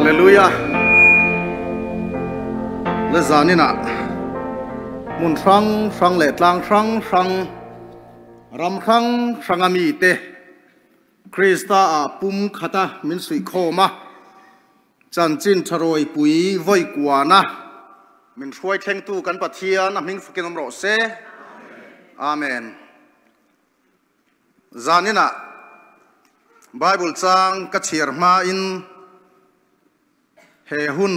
Hallelujah Le zaninah hmun hrang hrang leh tlang hrang hrang ram hrang hranga mite Krista ah pum khata min suihkhawm a, Chanchin Tharawi pui vawi kuana min hruai thlengtu kan Pathian a hming fakin awm rawh se. Amen. Zaninah Bible chang ka chhiar hmain he hun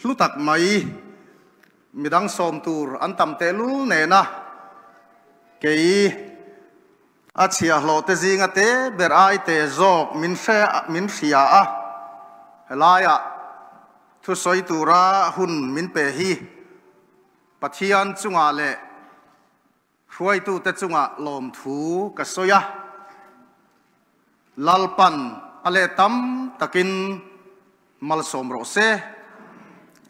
hlu tak mai midang sawm tur an tam tehlul nena kei a chhiahhlawh te zinga te ber ai te zawk min hre min hria a, helaiah thusawi tura hun min pe hi Pathian chungah leh Hruaitute chungah lawmthu ka sawi a, Lalpan a leh tam takin malsawm rawh se.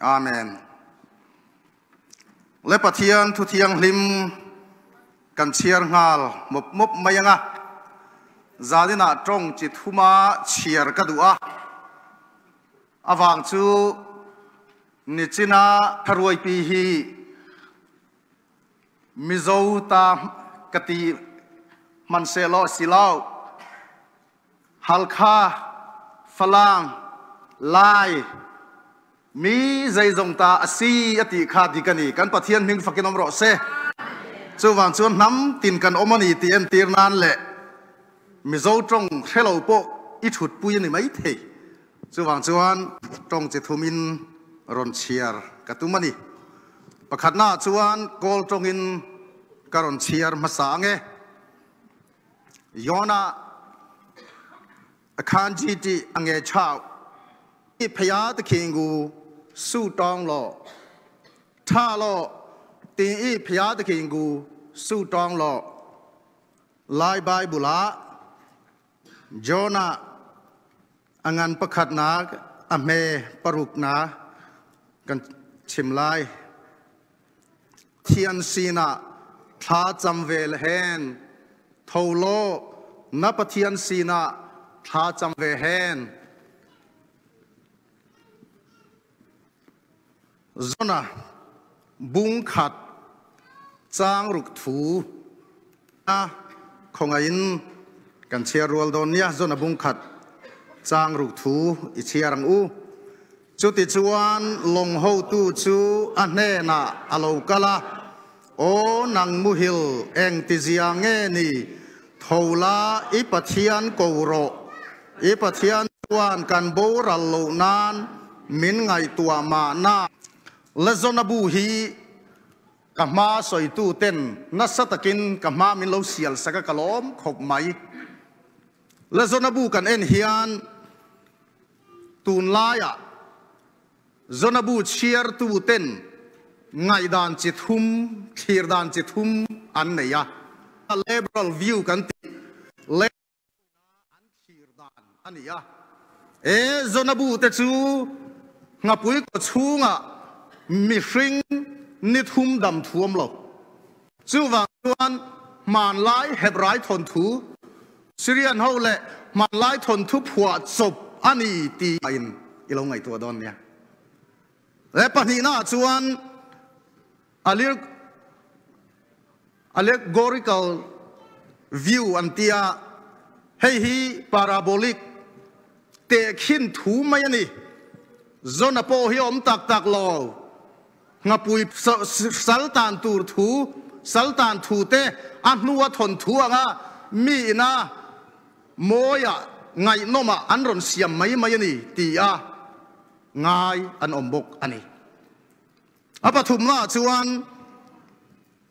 Amen. Le Pathian thu thianghlim kan chhiar nghal mawp mawp mai anga, zaninah tawng chi thuma chhiar ka duh a, avang chu nichina tharuaipi hi Mizo ta ka ti hmanhsehlaw a si lo. Halkha, Falam, Lai, mi zeizong ta a si a ti kha dik a ni. Kan Pathian hming fakin awm rawh se. Chuvang chuan hnam tin kan awm a ni tih entir nan leh Mizo tawng hre lo pawh i thutpui a ni maithei. Chuvang chuan tawng chi thumin rawn chhiar ka tum a ni. Pakhatnaah chuan kawl tawngin ka rawn chhiar hmasa ang e. Yona a khan ji ti a nge chau i pheia te khingu su tawng law tha law ti i pheia te khingu su tawng law Lai Bible ah Jonah a ngan pakhatnak a hme paruknak kan chim lai. Thian sinah thla cam ve le hen, tho law na Pathian sinah thla cam ve hen. Jonah bung khat chang ruk thu a khawngaihin kan chhiar rual dawn nia. Jonah bung khat chang ruk thu i chhiar ang u. Chutichuan lawng hotu chu a hnenah a lo kal a, Aw nang muhil engtizia nge ni? Tho la i Pathian ko rawh. I Pathian chuan kan boral loh nan min ngaihtuah mahna. Lezona bu hi ka hma sawitu ten nasa takin ka hma min lo sial sak a ka lawm khawp mai. Lezona bu kan en hian tunlaiah Zona bu chhiartu ten ngaihdan chi thum, thlir dan chi thum an nei a. Liberal view kan tih Lehna an thlir dan a ni a. E Zona bu te chu nghapui kaw chhungah mihring ni thum dam thuam lo. Chuvang chuan hmanlai Hebrai thawnthu, Syrian ho leh hmanlai thawnthu phuah chawp a ni tiin i lo ngaihtuah dawn nia. Le pahnihnaah chuan Allegorical view an ti a, hei hi parabolic tehkhin thu mai a ni. Zona pawh hi a awm tak tak lo. Nghapui sal tan tur thu, sal tan thu te a hnua thawn thu anga mi ina mawia ngaihnawmah an rawn siam mai mai a ni ti a ngai an awm bawk a ni. A pathumnaah chuan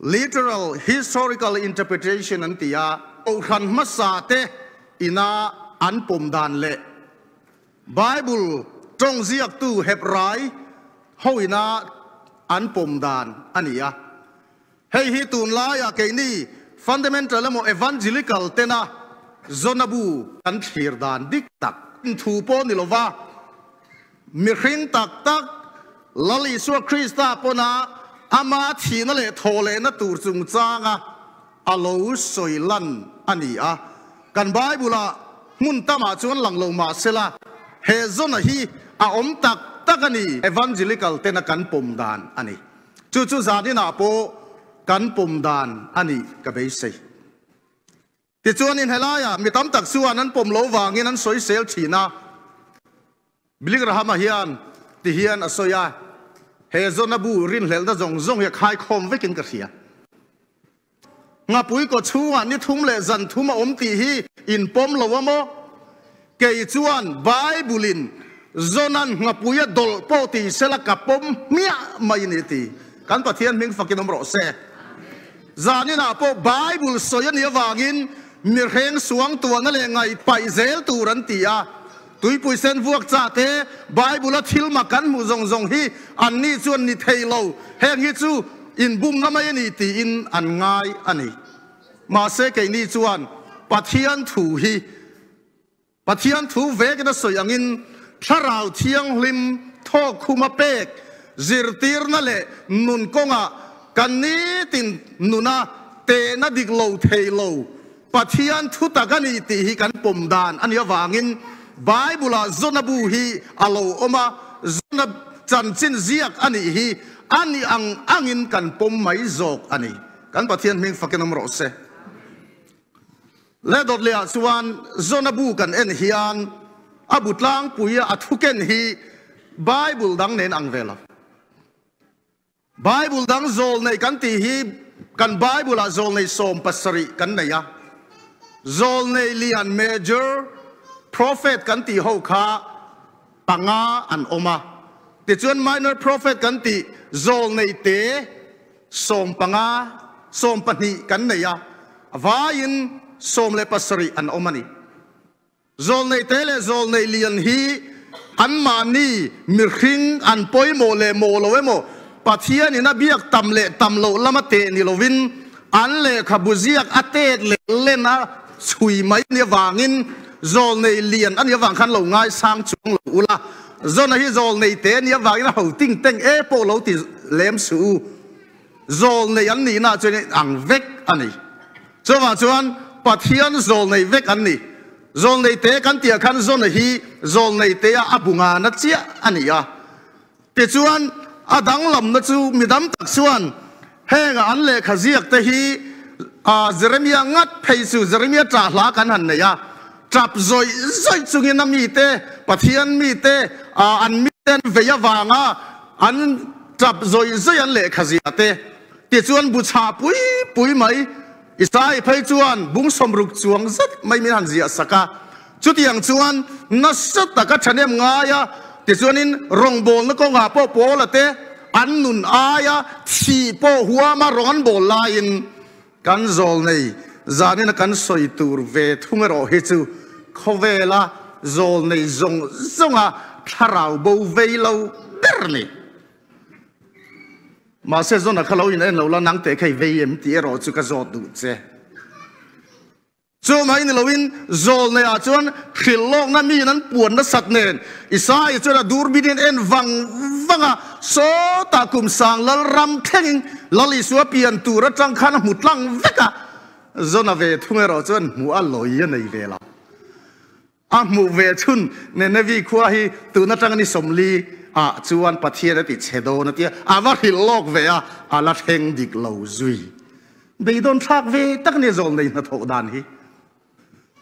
literal historical interpretation an ti a, kohhran hmasa te ina an pawm dan leh Bible tawng ziaktu Hebrai ho ina an pawm dan a ni a. Hei hi tunlaia keini fundamental emaw evangelical tena Zonabu kan thlir dan dik tak thu pawh ni lova, Mihring tak tak Lal Isua Krista pawna ama thihna leh thawhlehna tur chungchanga a lo sawi lan a ni a. Kan Bible-ah hmun tamah chuan lang lo mah sela, he zawna hi A awm tak tak a ni. Evangelical tena kan pawm dan a ni. Chu chu zaninah pawh kan pawm dan a nih ka beisei. Tichuanin helaiah mi tam tak chuan an pawm lo vangin an sawisel thin a. Billy Graham-a hian ti hian a sawi a, He zawna bu rinhlelhna zawng zawng hi a khaikhawm vekin ka hria. Ngapui kaw chhungah ni thum leh zan thum a awm tih hi in pawm lo a maw? Kei chuan Bible-in Jona'n ngapui a dawlh pawh ti sela ka pawm hmiah mai ni ti. Kan Pathian hming fakin awm rawh se. Zaninah pawh Bible sawi a nih avangin mihreng suang tuahna leh ngaih paih zel tur an ti a. Tuipui sen vuak chah te, Bible-a thil mak kan hmuh zawng zawng hi anni chuan ni thei lo, heng hi chu inbumna mai a ni tiin an ngai a ni. Mahse keini chuan Pathian thu hi Pathian thu vekin a sawi angin Thlarau Thianghlim thawkkhuma pek zirtirna leh nun kawngah kan nitin nuna tehna dik lo thei lo Pathian thu tak a ni tih hi kan pawm dan a nih avangin Bible-ah Jona bu hi a lo awm a, Jona chanchin ziak a nih hi a nih ang angin kan pawm mai zawk a ni. Kan Pathian hming fakin awm rawh se. Leh dawt lehah chuan Jona bu kan en hian a bu tlangpuia a thuken hi Bible dang nen ang ve lo. Bible dang zawlneih kan tih hi kan Bible-ah zawlnei 70 kan nei a. Zawlnei lian, major, prophet kan tih ho kha panga an awm a. Tichuan minor prophet kan tih zawlnei te 15, 12 kan nei a, vaiin 17 an awm a ni. Zawlnei te leh zawlnei lian hi anmahni mihring an pawimawh leh mawh lo emaw, Pathianin a biak tam leh tam loh lama teh ni lovin an lehkhabu ziak a tet leh len a chhui mai a nih avangin zawlnei lian a nih avang khan lo ngaisang chuang lo ula. Zawna hi zawlnei te a nih avangin a ho ting teng e pawh lo ti lem suh u. Zawlnei an nihna chuan in ang vek a ni. Chuvang chuan Pathian zawlnei vek an ni. Zawlnei te kan tih ah khan Zawna hi zawlnei te ah a bu ngana chiah a ni a. Tichuan a danglamna chu mi dam tak chuan heng an lehkha ziak te hi Jeremia ngat phei chu Jeremia ṭah hla kan han nei a, ṭap zawih zawih chungin a mite, Pathian mite, an mite an vei avanga an ṭap zawih zawih an lehkha ziah te tichuan bu chhah pui pui mai Isai phei chuan bung 60 chuang zet mai min han ziah sak a. Chutiang chuan nasa taka ṭhahnem ngai a, tichuanin rawngbawlna kawngah pawh Paula te an nun aia thih pawh huama rawng an bawl laiin kan zawlnei zanina kan sawi tur ve thung erawh hi chu khawvela zawlnei zawng zawnga thlarau bo vei lo ber ni. Mahse zawna kha lo in en lo la nang teh kha i vei em tih erawh chu ka zawt duh che. Chu mai ni loin zawlnei ah chuan hrilh lawkna miin an puan nasat nen Isaiah chuan a durbin in en vang vang a, sawtah kum sang lal ram thlengin Lal Isua pian tur atang khan a hmu tlang vek a, Jona ve thung erawh chuan hmuh a lawi a nei ve lo. A hmuh ve chhun Nenevi khua hi tun atanga ni 40 ah chuan Pathian a ti chhe dawn a tia, a va hrilh lawk ve a, a la thleng dik lo zui. Beidawn thlak ve tak nia zawlnei hnathawh dan hi.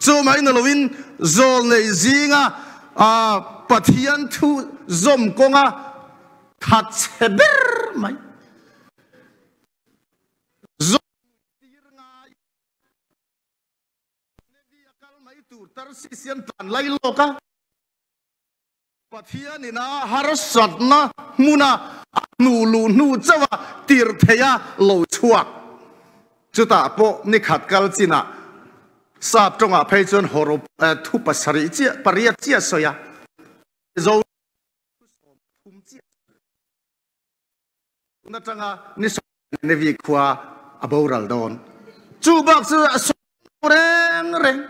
Chu mai ni loin zawlnei zinga Pathian thu zawm kawnga that chhe ber mai. Zawlnei tir ngai. Nevi a kal mai tur Tarsis hian tlan lai lawk a. Pathian ina harsatna hmuna a hnu luh hnu chauh a tir theih a lo chhuak. Chutah pawh nikhat kal chinah sap tawngah phei chuan hawrawp thu pasarih chiah pariat chiah sawi a. Zo thu 30 chiah sawi. Tun atanga ni Nevi khua a boral dawn. Chu bak chu a sawi reng reng.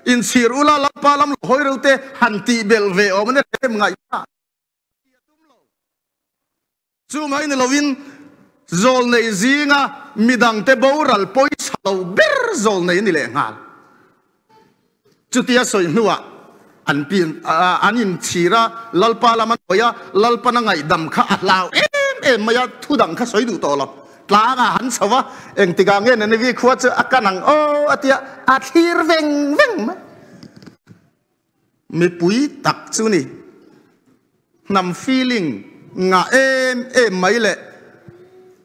Inchhir ula Lalpa lam lo hawi reuh te han tih belh ve awm a ni rem ngaih ta. Chu mai ni loin zawlnei zinga midangte boral pawisa lo ber zawlnei a ni leh nghal. Chutia sawi hnuah. An pian an inchhir a, Lalpa lam a nawi a, Lalpan a ngaihdam kha a hlau em em mai a, thu dang kha sawi duh tawh lo. Tlangah han chho a, engtikah nge Nineveh khua chu a kan ang aw a tia, a thlir veng veng mai. Mipui tak chu ni. Hnam feeling ngah em em mai leh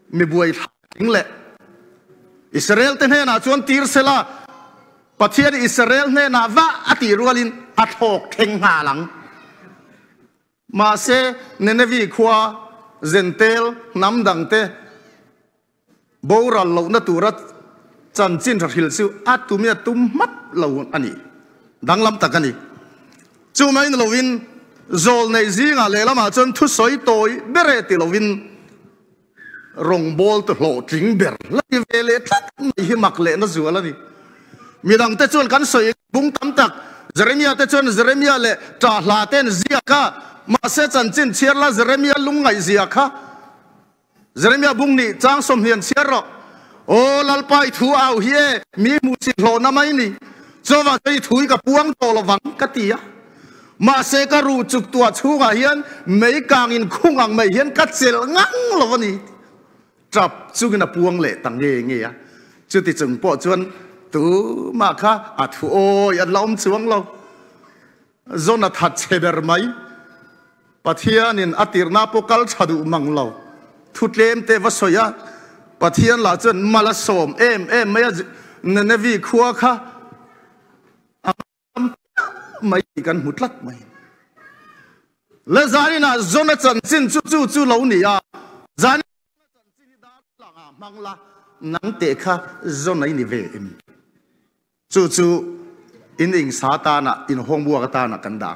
mi buaithlak ding leh Israel te hnenah chuan tir sela Pathian Israel hnenah vah a tih rualin a thlawk thleng nghal ang. Mahse Nineveh khua Zentel hnam dangte Boral lohna tura chanchin tha hrilh chu a tumi a tum hmat lo a ni. Danglam tak a ni. Chu mai ni lovin zawl neih zingah lehlamah chuan thusawi tawi ber e ti lovin rawngbawltu hlawhtling ber la ti ve leh tlat mai hi mak lehna zual a ni. Midangte chuan kan sawi bung tam tak, Jeremia te chuan Jeremia leh ṭah hla te an ziak a, mahse chanchin chhiar la Jeremia lungngaihzia kha Jeremia bung nih chang 20 an chhiar rawh. Aw Lalpa i thu au hi e, mi hmuh chih hlawhna mai ni. Chuvang chuan i thu hi ka puang tawh lo vang ka ti a. Mahse ka ruh chuk tuah chhungah hian mei kang in khung ang mai hian ka chelh ngang lo a ni. Tap chungin a puang leh ta nge nge a. Chuti chung pawh chuan tumah kha a thu awi an la awm chuang lo. Zawn a that chhe ber mai. Pathianin a tirhna pawh kal tha duh mang lo. Thu tlem te va sawi a, Pathian lah chuan mal a sawm em em mai a, Nineveh khua kha a ngam piah mai tih kan hmu tlat mai. Le zaninah Jona chanchin chu chu chu lo ni a, zaninah Jona chanchin hi darthlangah hmang la, nang teh kha Jona i ni ve em? Chu chu in ingsa atana, in homework atana kan dah.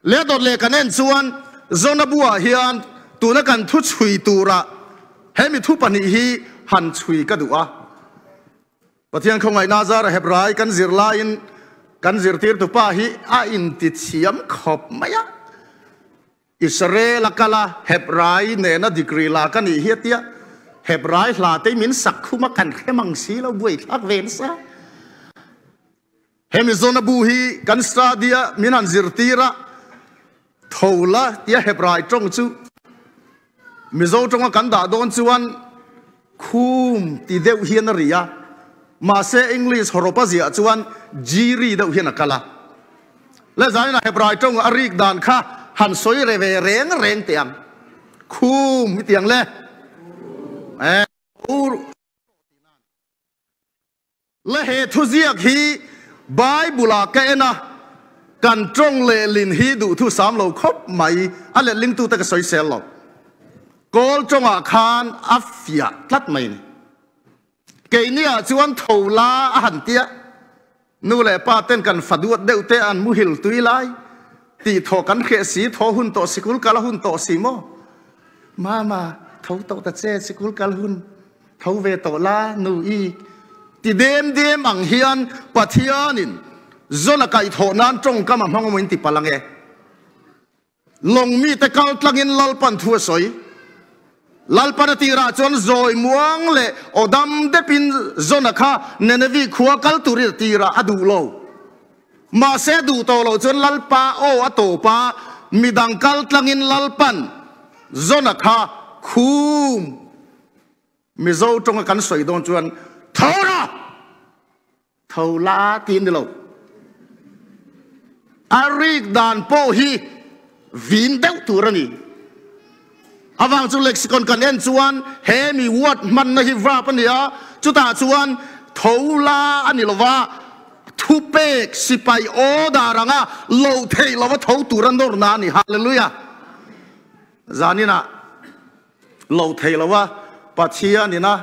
Leh dawt leh kan en chuan Zona buah hian tuna kan thu chhui tura hemi thu pahnih hi han chhui ka duh a. Pathian khawngaihna zara Hebrai kan zir laiin kan zirtirtu pa hi a intithiam khawp mai a. Israel a kal a, Hebrai nena degree la ka nih hi a tia, Hebrai hla te min sak khum a kan hrem ang si lo buai thlak ve nasa. Hemi zawna bu hi kan study a min han zirtir a, tho la tia Hebrai tawng chu Mizo tawnga kan dah dawn chuan khum ti deuh hian a ri a, mahse English hawrawp a ziah chuan jiri deuh hian a kal a. Le zanin a Hebrai tawng a rik dan kha han sawi re ve reng reng teh ang. Khum hi tiang le. Eh, Le he thuziak hi Bible ah ka en a, kan tawng lehlin hi duhthu sam lo khawp mai, a lehlingtute ka sawisel lo. Kawl tawngah khan a fiah tlat mai ni. Keiniah chuan tho la a han tia, nu leh pa ten kan fa duat deuh te an muhil tui lai tih thaw kan hreh si, thaw hun tawh sikul kal a hun tawh si maw? Mama, tho tawh ta che, sikul kal hun. Tho ve tawh la, nu i ti dem dem ang hian Pathianin Jona kaihthawh nan tawngkam a hmang awm in ti palh ang e. Lawng mite kal tlangin Lalpan thu a sawi. Lalpan a tirah chuan zawi muang leh aw dam depin Jona kha Nineveh khua kal turin a tirah a duh lo. Mahse duh tawh loh chuan Lalpa aw a tawp a, midang kal tlangin Lalpan Jona kha khum Mizo tawnga kan sawi dawn chuan tho rawh, tho la tih a ni lo. A rik dan pawh hi vin deuh tur a ni. Avang chu lexicon kan en chuan he mi word hmanna hi verb a ni a, chutah chuan tho la a ni lo va, thupek sipai order anga loh theih lova tho tur a nawrna a ni. Hallelujah! Zaninah Lo thei lo a, Pathian in a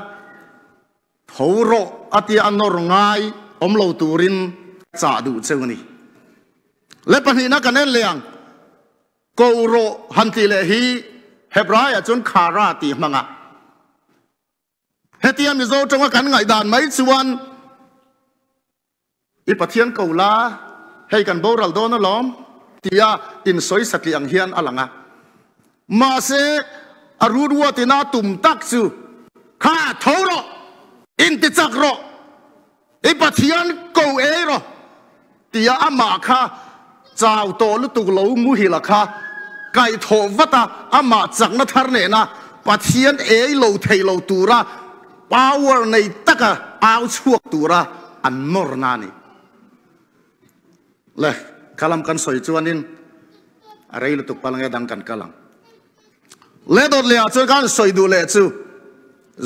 tho rawh a tia a nawr ngai awm lo turin ka chah duh cheu a ni. Le pahnihna kan en leh ang, ko rawh han tih leh hi Hebraiah chuan khara tih hmang a. Hetia Mizo tawnga kan ngaihdan mai chuan I Pathian ko la, hei kan boral dawn alawm, tia insawi satliah ang hian a lang a. Mahse, a rutruatin a tum tak chu, Kha, tho rawh! Intichak rawh! I Pathian ko ei rawh! tia amah kha. Chau tawh lutuk lo muhil a kha kaihthawh vat a, amah chakna thar nena Pathian ei lo thei lo tura power nei taka au chhuak tura an nawrna a ni. Le, khalam kan sawi chuanin a rei lutuk palh nge dang kan kal ang. Le dawt lehah chuan kan sawi duh leh chu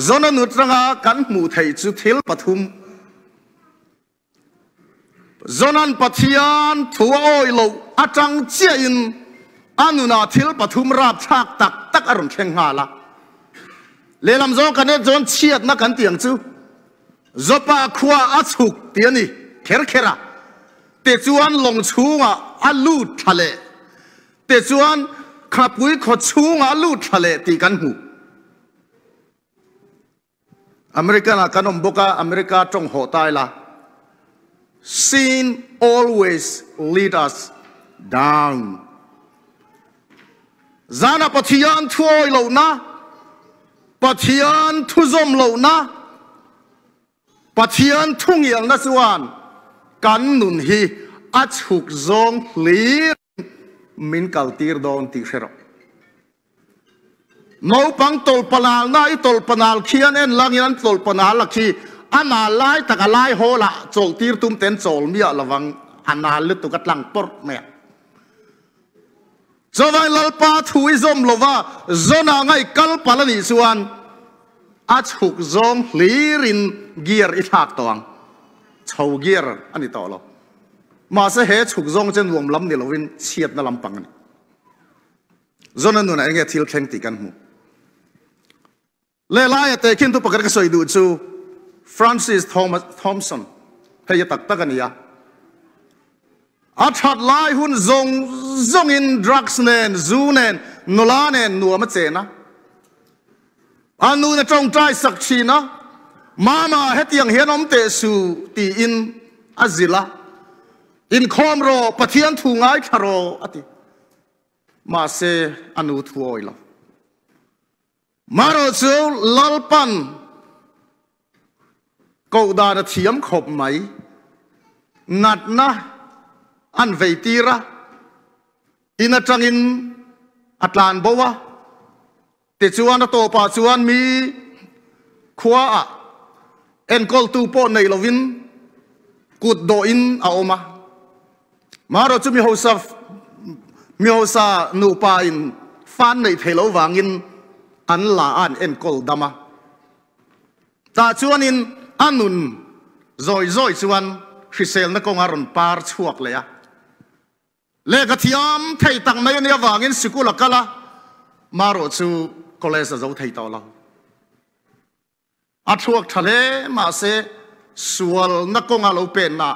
Zona nu tanga kan hmuh theih chu thil pathum. Zonan Pathian thu a awih loh atang chiahin a nunah thil pathum rapthlak tak tak a rawn thleng nghal a. Lehlam zawng kan en chuan chhiatna kan tih ang chu Joppa khua a chhuk tih a ni kher kher a, tichuan lawng chhungah a lut thla leh, tichuan khapui khaw chhungah a lut thla leh tih kan hmu. American ah kan awm bawk a, America tawng hawh ta ila, Sin always lead us down. Zana Pathian thuawi lohna, Pathian thuzawm lohna, Pathian thungialna chuan kan nun hi a chhuk zawng hlir min kaltir dawn tih hre rawh. Naupang tawlhpanalna i tawlhpanal khi an en langin an tawlhpanal a khi a nal lai tak a lai hawl ah chawlhtir tum ten chawl miah lovang a nal lutuk a tlang pawrh mai a. Chuvang Lalpa thu i zawm lova zawn ah ngaih kal palh a nih chuan a chhuk zawng hlir in gear i thlak tawh ang. Chho gear a ni tawh lo. Mahse he chhuk zawng che nuam lam ni lovin chhiatna lampang a ni. Zona nunah enge thil thleng tih kan hmu. Lehlaia tehkhin tu pakhat ka sawi duh chu Francis Thomas Thompson hei a tak tak a ni a. A that lai hun zawng zawngin drugs nen, zu nen, nula nen nuam a chen a. A nun a tawngtai sak thin a, Mama hetiang hian awm teh su tiin a zilh a. Inkhawm rawh, Pathian thu ngaithla rawh a ti. Mahse, a nu thu awi lo. Marawh chu Lalpan koh dan a thiam khawp mai. Natna an vei tir a, in atangin a tlan bo a, tichuan a tawpah chuan mi khuaah enkawltu pawh nei lovin kut dawhin a awm a. Marawh chu mi hausa mi hausa nupa in fan neih thei lo vangin an la a an enkawl dam a. Tah chuanin a nun zawi zawi chuan hriselna kawnga rawn par chhuak leh a. Lehkha thiam thei tak mai a nih avangin sikul a kal a, marawh chu college a zo thei tawh lo. A thluak tha hle mahse sualna kawnga lo penna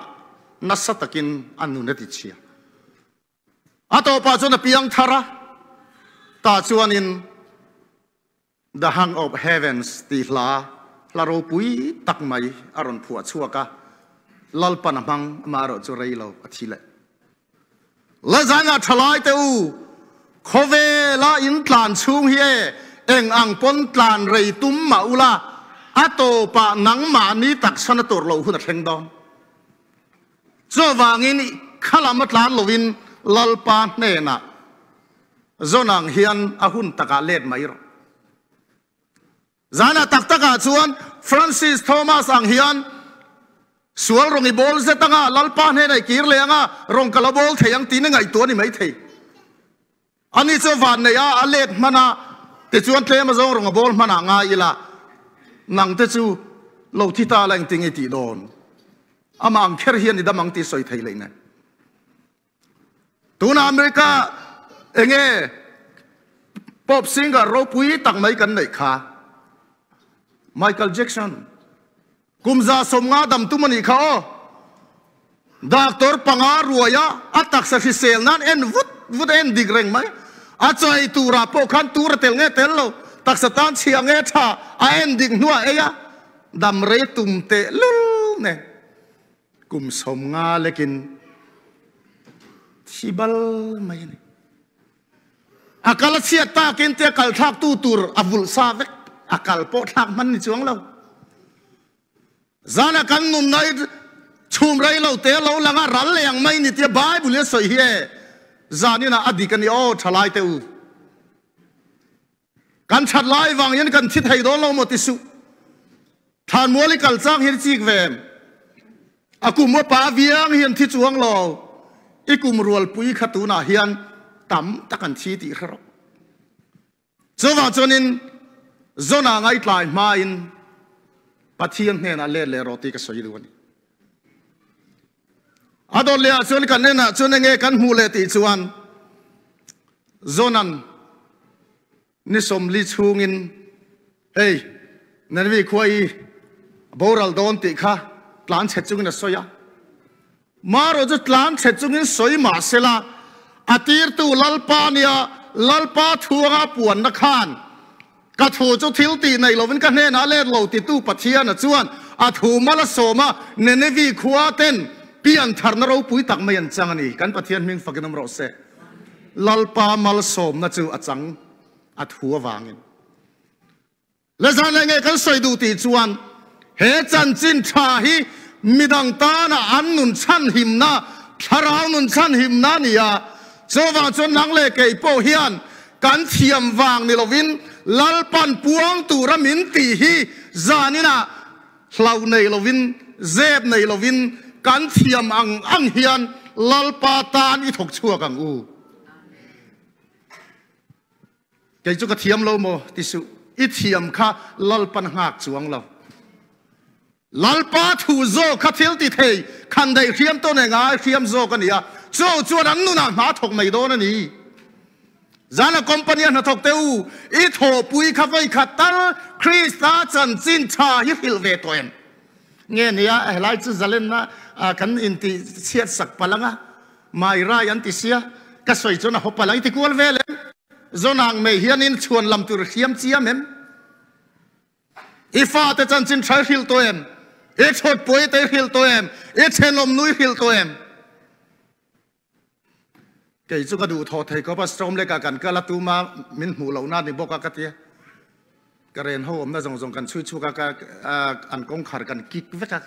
nasa takin a nun a ti chhia. A tawpah chuan a piang thar a, tah chuanin The Hung of Heavens tih hla, hla ropui tak mai a rawn phuah chhuak a, Lalpan a hmang amaherawh chu rei lo a thi leh. Lazana thalai te u, khawvela in tlan chhung hi e, eng ang pawn tlan rei tum mah ula, a tawpah nangmahni taksa na tur lo hun a thleng dawn. Chuvangin khalam a tlan loin Lalpa hnenah zawn ang hian a hun takah let mai rawh. Zanah tak takah chuan Francis Thomas ang hian sual rawng i bawl zet anga Lalpa hnenah i kir leh anga rawng ka la bawl thei ang tiin a ngaihtuah a ni maithei. Ani chu van neih a, a let hman a, tichuan tlem a zawng rawng a bawl hman ah ngai ila nang te chu lo thi ta la engtin nge i tih dawn? Amah ang kher hian i dam ang tih sawi thei leh nen. Tuna America enge pop singer ropui tak mai kan neih kha Michael Jackson kum 150 dam tum a nih kha aw. Doctor panga ruaia a taksa hrisel nan en vut vut a en dik reng mai. A chawi turah pawh khan tur a tel nge tel lo, taksa tan chhia nge tha a en dik hnuah ei a dam rei tum teh lul nen. Kum 50 lekin thi bal mai a ni. A kal a chhiat takin tia kal thlak tu tur a vulh sa vek, a kal pawh thlak hman ni chuang lo. Zana kan nun nai Chhum rei lo te lo lang a ral leh ang mai ni tia Bible in a sawi hi e. Zanin ah a dik a ni aw thalai te u. Kan that lai vang hian kan thi thei dawn lo maw ti suh. Thlanmual i kal chang hian i chik ve em? A kum upa aviang hian thi chuang lo. I kum rualpui kha tunah hian tam tak an thi tih hre rawh. Chuvang chuanin Zona ngaitlai hmain Pathian hnenah let leh rawh tih ka sawi duh a ni. A dawt leh ah chuan kan enah chuan enge kan hmuh leh tih chuan Zonan ni 40 chhungin hei Nineveh khua i boral dawn tih kha tlan chhe chungin a sawi a. Marawh chu tlan chhe chungin sawi mah sela a tirtu Lalpa nia Lalpa thuanga puanna khan Ka thu chu thil tih nei lovin ka hnenah let lo titu Pathiana chuan a thu mal a sawm a, Nineveh khua ten pian tharna ropui tak mai an chang a ni. Kan Pathian hming fakin awm rawh se. Lalpa malsawmna chu a chang a thu avangin. Le zan leh nge kan sawi duh tih chuan he chanchin tha hi midang tana an nun chhanhimna, thlarau nun chhanhimna a ni a. Chuvang chuan nang leh kei pawh hian Kan thiam vang ni lovin Lalpan puang tura min tih hi zaninah hlau nei lovin, zep nei lovin kan thiam ang ang hian Lalpa tan i thawk chhuak ang u. Kei chu ka thiam lo maw ti suh, i thiam kha Lalpan nghak chuang lo. Lalpa thu zawk kha thil ti thei khan daih hriam tawn e ngai hriam zawk a ni a, chu chuan an nunah hna thawk mai dawn a ni. Zana company a hnathawk te u, i thawhpui kha vei khat tal Krista chanchin tha hi hrilh ve tawh em? Nge nia helai chu zalenna kan inti chhiat sak palh anga, mai rai an ti sia, ka sawi chuan a haw palh ang i ti kual vel em? Zawnang mei hianin chhuan lam tur hriam chiam em? I fate chanchin tha i hrilh tawh em? I thawtpuai te i hrilh tawh em? I thenawmnu i hrilh tawh em? Kei chu ka duh thawh thei khawp a, Storm Lake ah kan kal a, tuma min hmuh lohna a ni bawk a ka ti a. Ka ren ho awmna zawng zawng kan chhui chhuak a, ka an kawngkhar kan kik vek a,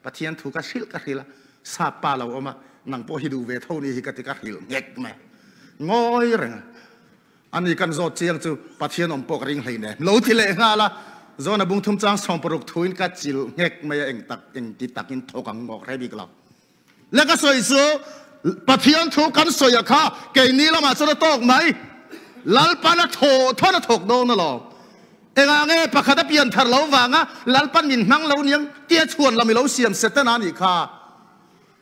Pathian thu ka hrilh ka hrilh a, sap pa lo awm a, nang pawh hi duh ve tho ni hi ka ti ka hrilh nghek mai a, ngawi reng a. Ani kan zawt chiang chu Pathian awm pawh ka ring hlei nen lo ti leh nghal a, Zawna bung thum chang 60 thuin ka chil nghek mai a, eng tak eng ti takin thawk ang ngawk hre bik lo. Le ka sawi chu Pathian thu kan sawi a kha keini lamah chuan a tawk mai. Lalpan a thaw thawn a thawk dawn alawm. Engah nge pakhat a pian thar lo vanga Lalpan min hmang lo niang tia chhuan lam i lo siam Setana a nih kha.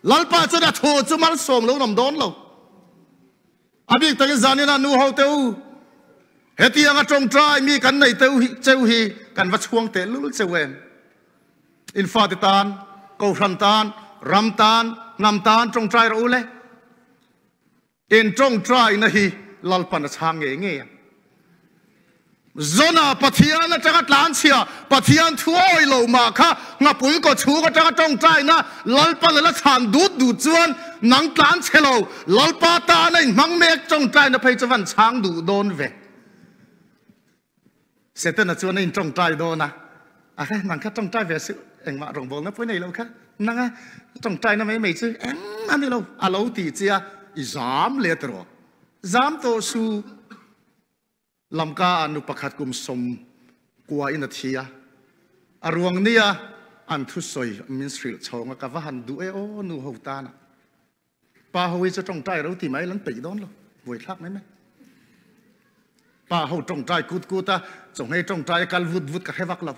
Lalpa chuan a thu chu malsawm lo nawm dawn lo. A bik takin zanin ah nu ho te u, hetiang a tawngtai mi kan nei teu hi cheu hi kan va chhuang teh lul cheu em. In fate tan, kohhran tan, ram tan, hnam tan tawngtai rawh u le. In tawngtaina hi Lalpan a chhang ngei ngei ang. Zona Pathian atanga tlanchhia, Pathian thu awi lo mah kha nghapui kaw chhung atanga tawngtaina Lalpa lala chhan dut dut chuan nang tlanchhe lo, Lalpa tana inhmang mek tawngtaina phei chu van chhang duh dawn ve. Setana chuan a intawngtai dawn a, a kha nang kha tawngtai ve suh, engmah rawngbawlna pawh i nei lo kha, nanga tawngtaina mai mai chu engmah a ni lo, a lo ti che a, i zam leh tawh, zam tawh suh. Lamka ah nu pakhat kum 90 in a thi a, a ruang ni a an thusawi min hrilh chhawng a, ka va han duh e aw nu ho tan ah. Pa ho hi chu tawngtai ro ti mai lan peih dawn lo, buaithlak mai mai. Pa ho tawngtai kut kut a, chawhmei tawngtai a kal vut vut ka hre vak lo.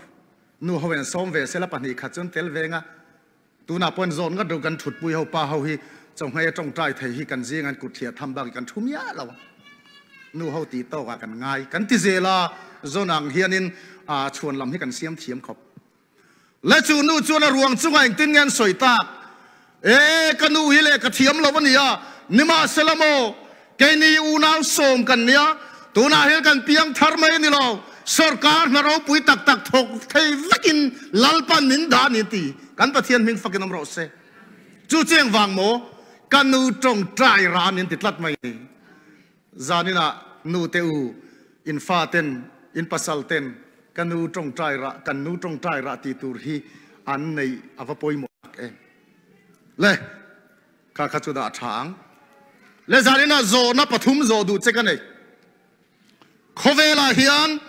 Nu ho in sawm ve sela pahnih khat chuan tel veng a, tunah pawhin zawn ngat ro kan thutpui ho pa ho hi chawhmei a tawngtai thei hi kan zing an kut thliah tham bak kan thu miah lo. Nu ho tih tawk ah kan ngai kan ti zel a, zawn ang hianin chhuan lam hi kan siam thiam khawp. Le chu nu chuan a ruang chungah engtin nge an sawi tak? E, ka nu hi leh ka thiam lo a nia, nimahsela maw, keini unau sawm kan nia, tunah hian kan piang thar mai a ni lo, sawrkar hna ropui tak tak thawk thei vekin Lalpan min dah a ni ti, kan Pathian hming fakin awm rawh se. Chu cheng vang maw, ka nu tawngtai ran in ti tlat mai ni. Zaninah nu te u, in fa ten, in pasal ten, ka nu tawngtai rah, kan nu tawngtai rah ti tur hi an neih a va pawimawh tak em. Le kha kha chu dah tha ang. Le zanin ah zawhna pathum zawh duh che ka nei. Khawvelah hian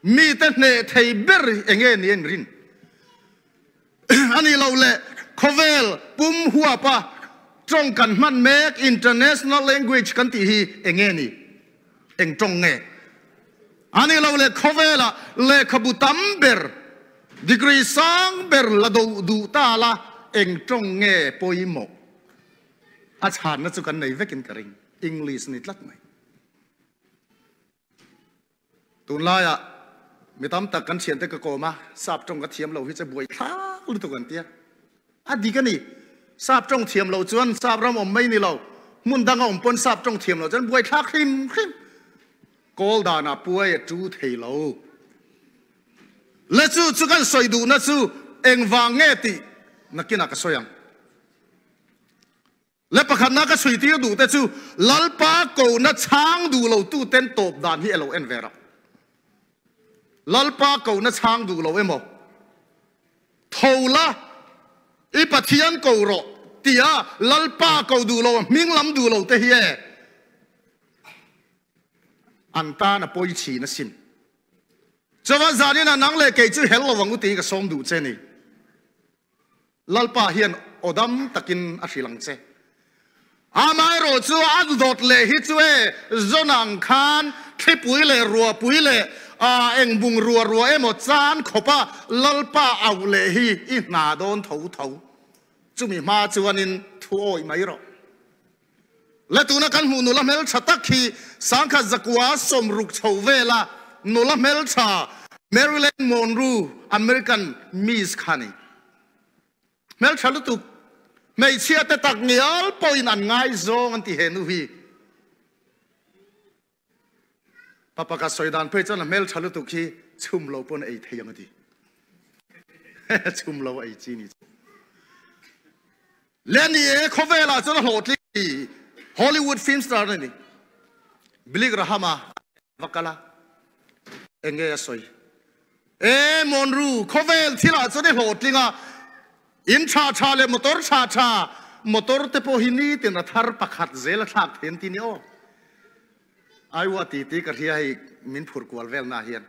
mite hneh thei ber enge ni an rin? A nih loh leh khawvel pum huapa tawng kan hman mek international language kan tih hi enge ni? Eng tawng nge? A nih loh leh khawvela lehkhabu tam ber, degree sang ber la do duh ta la eng tawng nge pawimawh? A chhanna chu kan nei vekin ka ring. English ni tlat mai. Tunlaiah mi tam tak kan thiante ka kawm a, sap tawng ka thiam lo hi che buai thlak lutuk an tia. A dik a ni. Sap tawng thiam lo chuan sap ram awm mai ni lo, hmun danga awm pawn sap tawng thiam lo chuan buai thlak hrim hrim. Kawl danah puai a tu thei lo. Le chu chu kan sawi duhna chu engvang nge tih nakinah ka sawi ang. Le pakhatna ka chhuitir duh te chu Lalpa kohna chhang duh lo tu ten tawp dan hi elo en ve rah. Lalpa kohna chhang duh lo emaw tho la i Pathian ko rawh tia Lalpa ko duh lo hming lam duh lo te hi e an tan a pawi thin asin. Chuvan zanin ah nang leh kei chu hel lo ang u tiin ka sawm duh che ni. Lalpa hian aw dam takin a hrilh ang che. Amaherawh chu a dawt leh hi chu e zawn ang khan thlipui leh ruahpui leh eng bungrua ruah emaw chan khawpa Lalpa auh leh hi i hna dawn tho tho. Chumi hma chuanin thu awih mai rawh. Le tuna kan hmuh nula hmeltha tak hi sangkhat zakua sawmruk chho vela nula hmeltha Marilyn Monroe American Miss kha ni. Hmeltha lutuk hmeichhia te tak ngial pawhin an ngaizawng an ti he nu hi. Papa ka sawi dan phei chuan a hmeltha lutuk hi chhum lo pawn ei thei ang a ti. Chhum lo a ei chi ni chu. Le ni e khawvelah chuan a hlawhtling i Hollywood film star a ni. Billy Graham a va kal a, enge a sawi? E Monroe, khawvel thilah chuan i hlawhtling a, in tha tha leh motor tha tha, motor te pawh hi nitin a thar pakhat zel a thlak thei an ti ni aw. Aiwa ti ti ka hria hei min phur kual vel na hian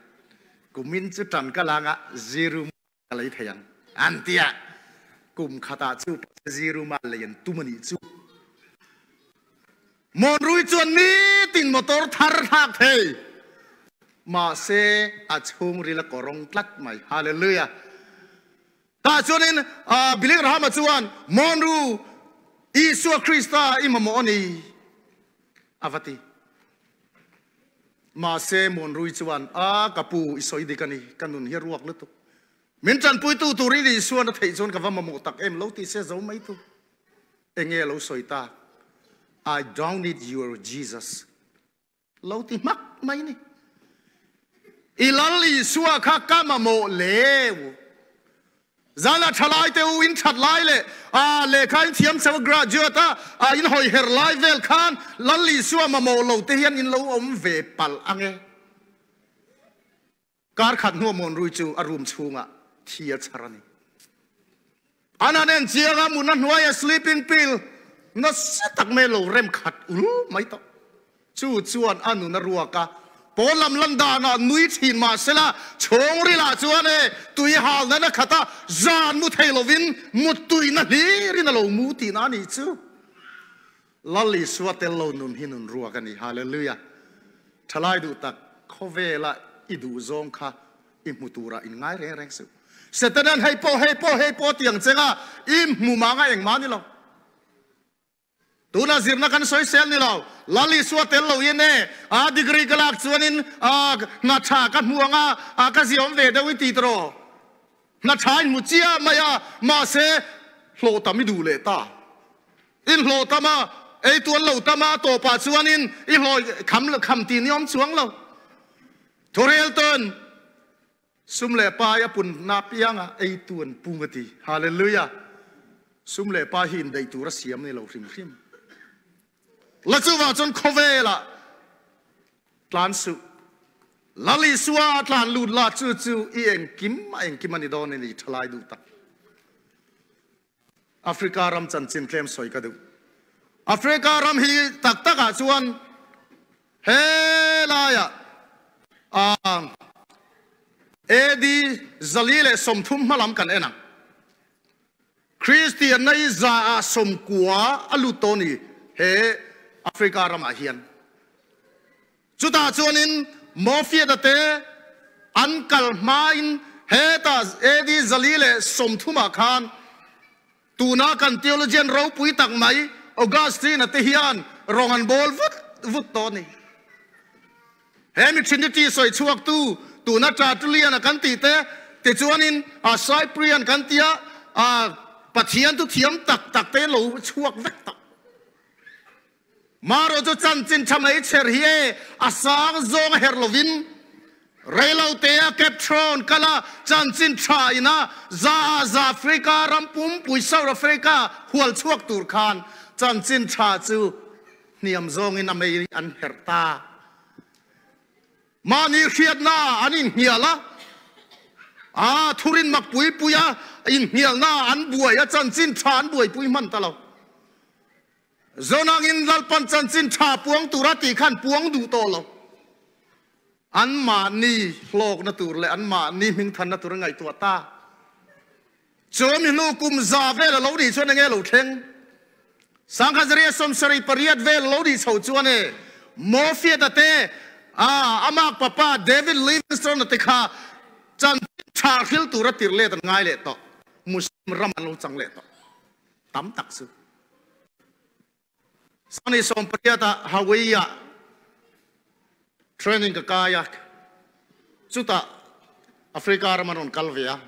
kumin chu tan ka langa zero ka lei thei ang an ti a, kum khatah chu zero ma lei an tum a nih chu. Monrui chuan nitin motor thar thlak thei mahse a chhungril a kawrawng tlat mai. Hallelujah. Tah chuanin Billy Graham-a chuan Monru Isua Krista i mamawh a ni a va ti. Mahse Monrui chuan a ka pu i sawi dik a ni, ka nun hi a ruak lutuk. Min tanpuitu turin Isuan a theih chuan ka va mamawh tak em lo ti se zo mai tu. Enge lo sawi ta? I don't need your Jesus. Lo ti hmak mai ni. I Lal Isua kha ka mamawh leu. Zana thalai te u in that lai leh a lehkha in thiam chho a graduate a a in hawi her lai vel khan Lal Isua mamawh lo te hian in lo awm ve palh ange. Kar khat hnuah Mawnrui chu a room chhungah thi a chhar a ni. An han en chiang a, mutna hnuaia sleeping pill nasa tak mai a lo rem khat ul mai tawh. Chu chuan a nun a ruak a, pawn lam lan danah nui thin mah sela, chhawngrilah chuan e tui hal nana khat a, zan mu thei lovin muttuina hlirin a lo mu tihna a nih chu. Lal Isua tel lo nun hi nun ruak a ni. Hallelujah! Thalai duh tak, khawvela i duh zawng kha i hmu turah in ngai reng reng suh. Setanan hei pawh, hei pawh, hei pawh ti ang cheng a, i hmu mah anga engmah ni lo. Tuna zirna kan sawi sel ni lo. Lal Isua tel lo in e, a degree ka lak chuanin a hna tha ka hmu anga, a ka ziawm ve deuh i ti tawh. Hna tha in hmu chiah mai a, mahse hlawh tam i duh leh ta. In hlawh tam a, ei tuan lo tam a, a tawpah chuanin i hlawh kham kham tih ni awm chuang lo. Thurel tawn sum leh pai a pun na pianga ei tuan pung a ti. Hallelujah! Sum leh pai hi indaih tur a siam ni lo hrim hrim. La chuvang chuan khawvelah tlan suh. Lal Isua a tlan lut la chu chu i engkim a engkim a ni dawn a ni thalai duh tak. Africa ram chanchin tlem sawi ka duh. Africa ram hi tak takah chuan he laiah AD 430 hmalam kan en ang. Kristianna hi 90% a lut tawh a ni he Africa ramah hian. Chutah chuanin Mofiata te an kal hmain hetah AD 430 ah khan tuna kan theologian ropui tak mai Augustine-a te hian rawng an bawl vut vut tawh a ni. He mi Trinity sawi chhuaktu tuna Tertullian-a kan tih te, tichuanin Cyprian kan tia Pathian chu thiam tak tak te lo chhuak vek tawh. Marawh chu chanchin tha mai chher hi e, a sang zawng a herh lovin reilote a Cape Town kal a chanchin tha ina za a za Africa ram pumpui South Africa hual chhuak tur khan chanchin tha chu hniam zawngin a mei an herh ta. Mahni hriatna an inhnial a, a thurin mak pui pui a inhnialna an buai a chanchin tha an buaipui hman ta lo. Zonangin Lalpan chanchin tha puang tura tih khan puang duh tawh lo. Anmahni hlawkna tur leh anmahni hmingthanna tur a ngaihtuah ta. Chu mi hnu kum za vel a lo nih chuan enge lo thleng? 1878 vel a lo nih chho chuan e Moffitt-a te, a amak papa David Livingstone-a te kha chanchin tha hril tura tir let an ngai leh tawh. Muslim ram an lo chang leh tawh. Tam tak chu. 18 ah Hawaii ah training ka kai a, chutah Africa ram an rawn kal ve a,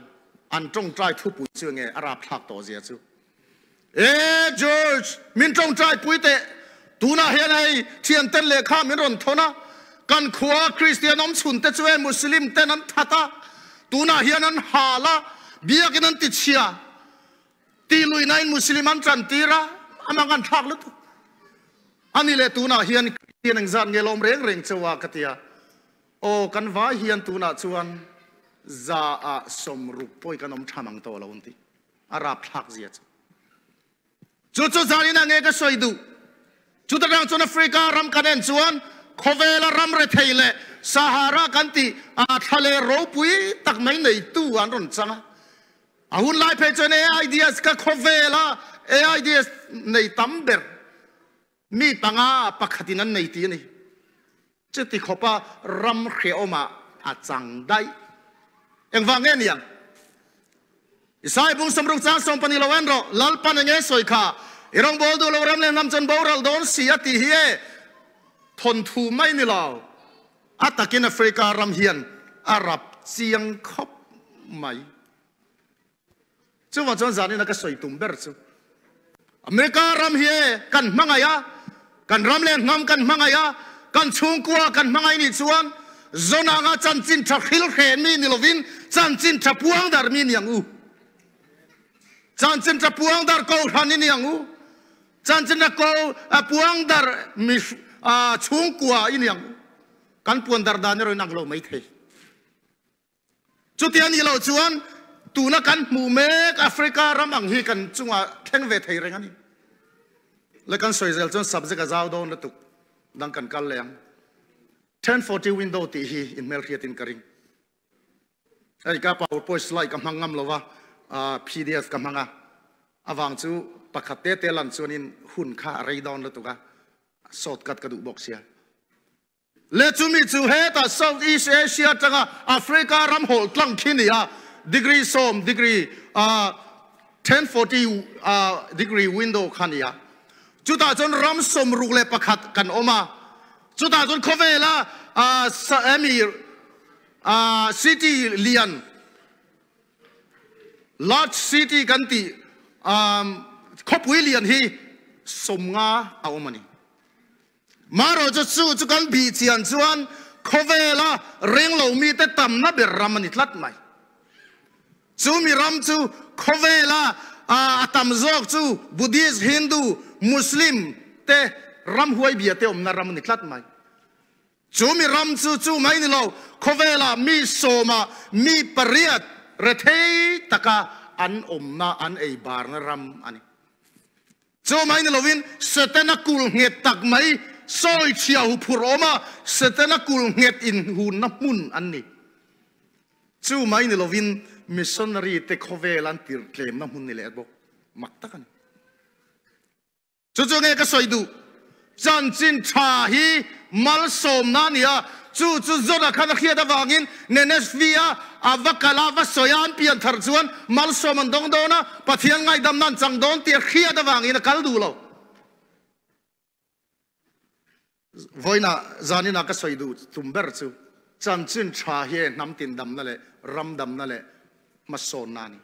an tawngtai thupui chu enge a rapthlak tawh zia chu. E George, min tawngtai pui teh, tunah hian hei thianten lehkha min rawn thawn a, kan khua Kristian awm chhun te chu e Muslim ten an that a, tunah hian an hal a, biakin an tichhia. Ti luihnain Muslim an tan tir a, a mang an thlak lutuk. A ni leh tunah hian Kristian engzat nge lawm reng reng cheu a ka ti a, aw kan vai hian tunah chuan 60% pawh kan awm tha mang tawh lo an ti. A rapthlak zia chu. Chu chu zanin ah nge ka sawi duh. Chuta tang chuan Africa ram kan en chuan khawvela ram rethei leh Sahara kan tih thla leh ropui tak mai neitu an rawn chang a. A hun lai phei chuan AIDS ka khawvela AIDS nei tam ber mi panga pakhatin an nei ti a ni. Chuti khawpa ram hrehawmah a chang daih. Engvang nge niang? Isai bung 60 chang 12 lo en rawh, Lalpan enge sawi kha, i rawngbâwl duh lo ram leh hnam chuan boral dawn si a tih hi e thawnthu mai ni lo. A takin Africa ram hian a rap chiang khawp mai. Chuvang chuan zanina ka sawi tum ber chu America ram hi e kan hmangaih a, kan ram leh hnam kan hmangaih a, kan chhungkua kan hmangaih nih chuan Zonanga chanchin tha hril hreh mi ni lovin chanchin tha puang dar mi ni ang u. Chanchin tha puang dar kohhran i ni ang u. Chanchin a ko a puang dar mi chhungkua i ni ang. Kan puan dar dan erawh in ang lo mai thei. Chuti a nih loh chuan tuna kan hmuh mek Africa ram ang hi kan chungah thleng ve thei reng a ni. Le kan sawi zel chuan subject a zau dawn lutuk dang kan kal leh ang. 1040 window tih hi in hmelhriatin ka ring. Hei ka powerpoint slide ka hmang ngam lo va, pdf ka hmang a, avang chu pakhat te te lan chuanin hun kha a rei dawn lutuk a, shortcut ka duh bawk sia. Le chumi chu hetah South East Asia atanga Africa ram hawlh tlang khi ni a, degree 10 degree 1040 degree window kha ni a. Chutah chuan ram 61 kan awm a, chutah chuan khawvela hemi City lian, large city kan tih khawpui lian hi 50 a awm a ni. Marawh chu chu chu kan bih chian chuan khawvela ringlo mite tamna ber ram a ni tlat mai. Chu mi ram chu khawvela a tam zawk chu Buddhist, Hindu, Muslim te ramhuai bia te awmna ram a ni tlat mai. Chu mi ram chu chu mai ni lo, khawvelah mi 10 ah mi 8 rethei taka an awmna, an ei barna ram a ni. Chu mai ni lovin Setana kul nghet tak mai sawi chhia huphurh awm a, Setana kul nghet inhunna hmun an ni. Chu mai ni lovin missionary te khawvel an tirh tlemna hmun ni leh bawk. Mak tak a ni. Chu chu nge ka sawi duh? Chanchin tha hi malsawmna a ni a, chu chu Jona khan a hriat avangin Nineveh-a a va kal a, va sawi a, an pian thar chuan malsawm an dawng dawn a, Pathian ngaihdamna an chang dawn tih a hriat avangin a kal duh lo. Vawiinah zaninah ka sawi duh tum ber chu chanchin tha hi hnam tindamna leh ram damna leh hmasawnna a ni.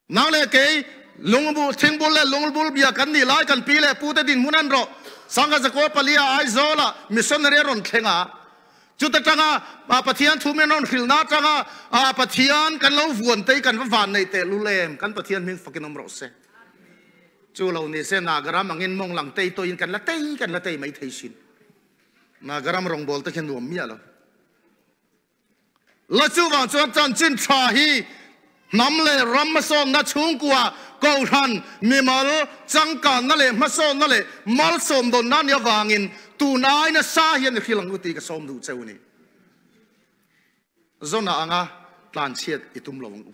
Nang leh kei, lungbul, thingbul leh lungbul bia kan nih lai kan pi leh pute dinhmun an rawh. Sangha Zakua Palia Aizawla missionary a rawn thleng a. Chuta tanga Pathian thu min rawn hrilhna atanga Pathian kan lo vuan te hi kan va van neih teh lul em? Kan Pathian hming fakin awm rawh se. Chu lo ni se Nagaram angin mawng lang tei tawhin kan la tei kan la tei mai thei sin. Nagaram rawngbâwl te khi nuam miah lo. La chuvang chuan chanchin tha hi hnam leh ram hmasawnna chhungkua, kohhran, mimal, changkanna leh hmasawnna leh malsawm dawnna nia vangin tun ai nasa hian i hrilh ang u tih ka sawm duh cheu a ni. Zona anga tlanchhiat i tum lo ang u.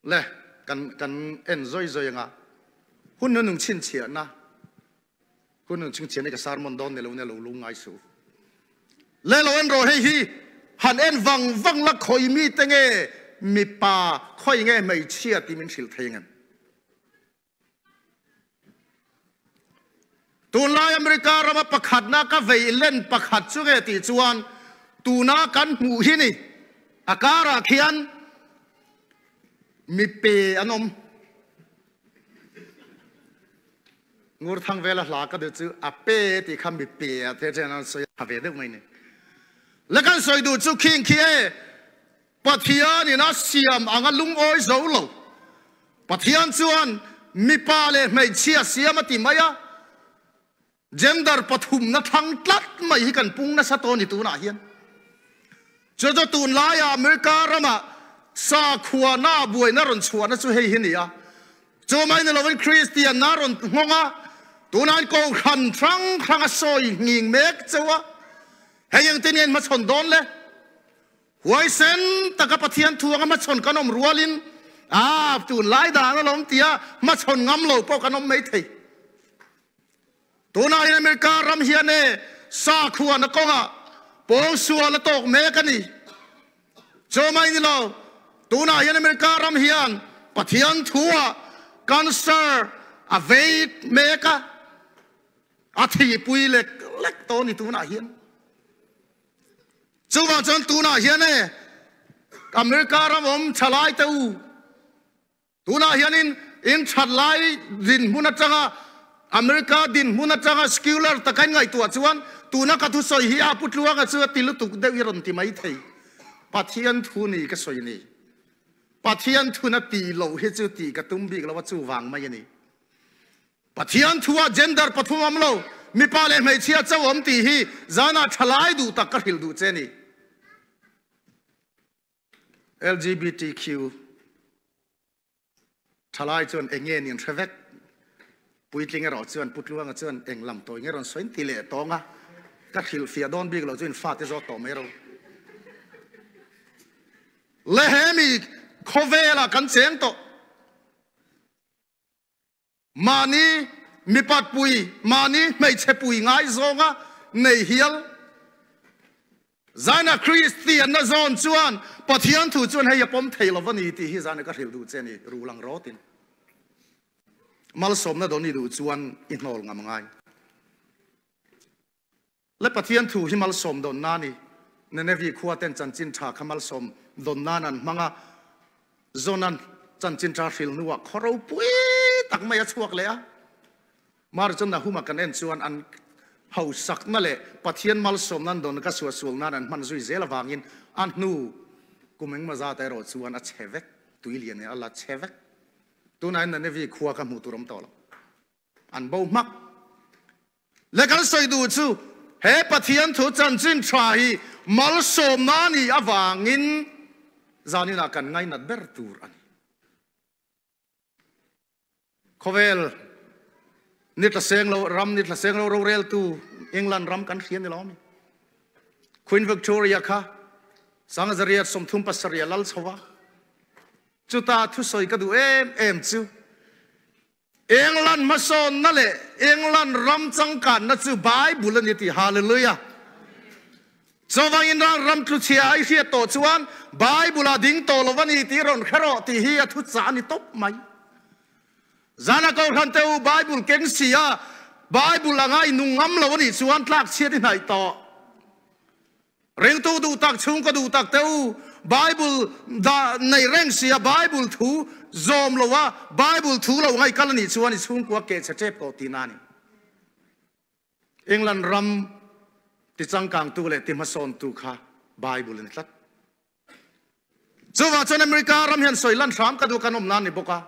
Le kan kan en zawi zawi anga hun nunung chhinchhiahna Hun ang chhung chian i ka sermon dawn ni lo nia lo lung ngai suh. Le lo en rawh hei hi han en vang vang la khawi mi te nge mipa khawi nge hmeichhia tih min hrilh thei ngem. Tunlai America rama pakhatna ka vei len pakhat chu nge tih chuan tuna kan hmuh hi ni a karah khian mipe an awm. Ngur thang vela hla ka duh chu a pe tih kha mi pe a the then an sawi a ve deuh mai ni. Le kan sawi duh chu khing khi e Pathian in a siam anga lungawi zo lo. Pathian chuan mipa leh hmeichhia siam a ti mai a. Gender pathumna thlang tlat mai hi kan pung nasa tawh a ni tunah hian. Chu chu tunlaia America rama sakhuana buaina rawn chhuahna chu hei hi ni a. Chu mai ni lovin Kristianna rawn nghawng a, tunah hian kohhran hrang hrang a sawi nghing mek cheu a. Hei engtin nge hmachhawn dawn le? Huaisen taka Pathian thu anga hmachhawn kan awm rualin, Aa, tunlai dan alawm tia hmachhawn ngam lo pawh kan awm mai thei. Tunah hian America ram hian e sakhuana kawngah pawngsual a tawk mek a ni. Chu mai ni lo, tunah hian America ram hian Pathian thu-ah cancer a vei mek a, a thihpui lek lek tawh a ni tunah hian. Chuvang chuan tunah hian e America ram awm thalai te u, Tunah hianin in that lai dinhmun atanga America dinhmun atanga secular taka in ngaihtuah chuan tuna ka thusawi hi a pu tluanga chu a ti lutuk deuh i rawn ti mai thei. Pathian thu ni ka sawi ni. Pathian thuna ti loh hi chu tih ka tum bik lo a chuvang mai a ni. Pathian thua gender pathum awm lo, mipa leh hmeichhia chauh awm tih hi zanah thalai duh tak ka hrilh duh che ni. LGBTQ thalai chuan eng nge nin hre vek? Puitling erawh chuan Pu Tluanga chuan eng lam tawi nge rawn sawi ti leh tawng a, ka hrilhfiah dawn bik lo chu in fate zawt tawh mai ro. Le he mi khawvelah kan cheng tawh. Mahni mipat pui, mahni hmeichhe pui ngai zawnga nei hial. Zaina Kristianna zawn chuan Pathian thu chuan hei a pawm thei lo va ni tih hi zaina ka hrilh duh che a ni, rul ang rawtin. Malsawmna dawn i duh chuan i hnawl ngam ngai. Le Pathian thu hi malsawm dawn nan i Ninevi khua ten chanchin tha kha malsawm dawn nan an hmang a, Jonan chanchin tha hril hnuah khaw ropui tak mai a chhuak leh a. Mar chu Nahuma kan en chuan an hausakna leh Pathian malsawm nan dawn ka suahsual nan an hman zui zel avangin a hnu kum engmaw zat erawh chuan a chhe vek, tui lian in a la chhe vek. Tunah hian Ninevi khua kha hmuh tur awm tawh lo. An bo hmak. Le kan sawi duh chu he Pathian thu chanchin tha hi malsawmna a nih avangin Zaninah kan ngainat ber tur a ni. Khawvel ni tla seng lo ram ni tla seng lo roreltu England ram kan hria ni lo mi. Queen Victoria kha sangzariat 37 lal chhova chuta thusawi ka duh em em chu England hmasawnna leh England ram changkanna chu Bible a ni tih Hallelujah. Chuvangin rang ram tluchhia i hriat tawh chuan Bible ah ding tawh lo a ni tih rawn hre rawh tih hi a thuchah a ni tawp mai. Zana Kohhran te u Bible keng si a Bible anga i nung ngam lo a nih chuan tlakchhiat i hnaih tawh. Ringtu duh tak chhungkaw duh tak te u, Bible dah nei reng sia Bible thu zawm lo a, Bible thu lo ngaih kal a nih chuan i chhungkua keh chhe tep tawh tihna a ni. England ram ti changkangtu leh ti hmasawntu kha Bible a ni tlat. Chuvang chuan America ram hian sawi lan hram ka duh kan awm nan ni bawk a.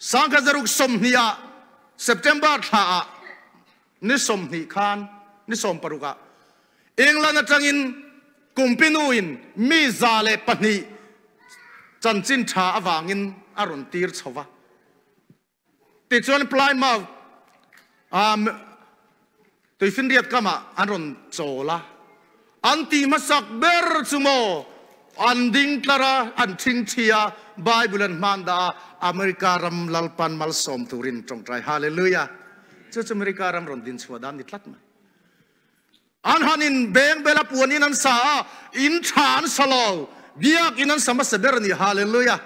1920 ah September thla ah ni 20 khan ni 16 ah England atangin kumpinu in mi 102 chanchin tha awangin a rawn tir chhova. Tichuan Plymouth tuifinriat kamah an rawn chawl a, an ti hmasak ber chu maw an ding tlar a, an thingthi a, Bible an hman dah a, America ram Lalpan malsawm turin tawngtai. Hallelujah! Chu chu America ram rawn din chhuah dan ni tlat mai. An han in beng bel a, puan in an sa a, in tha an sa lo, biak in an sa hmasa ber a ni. Hallelujah!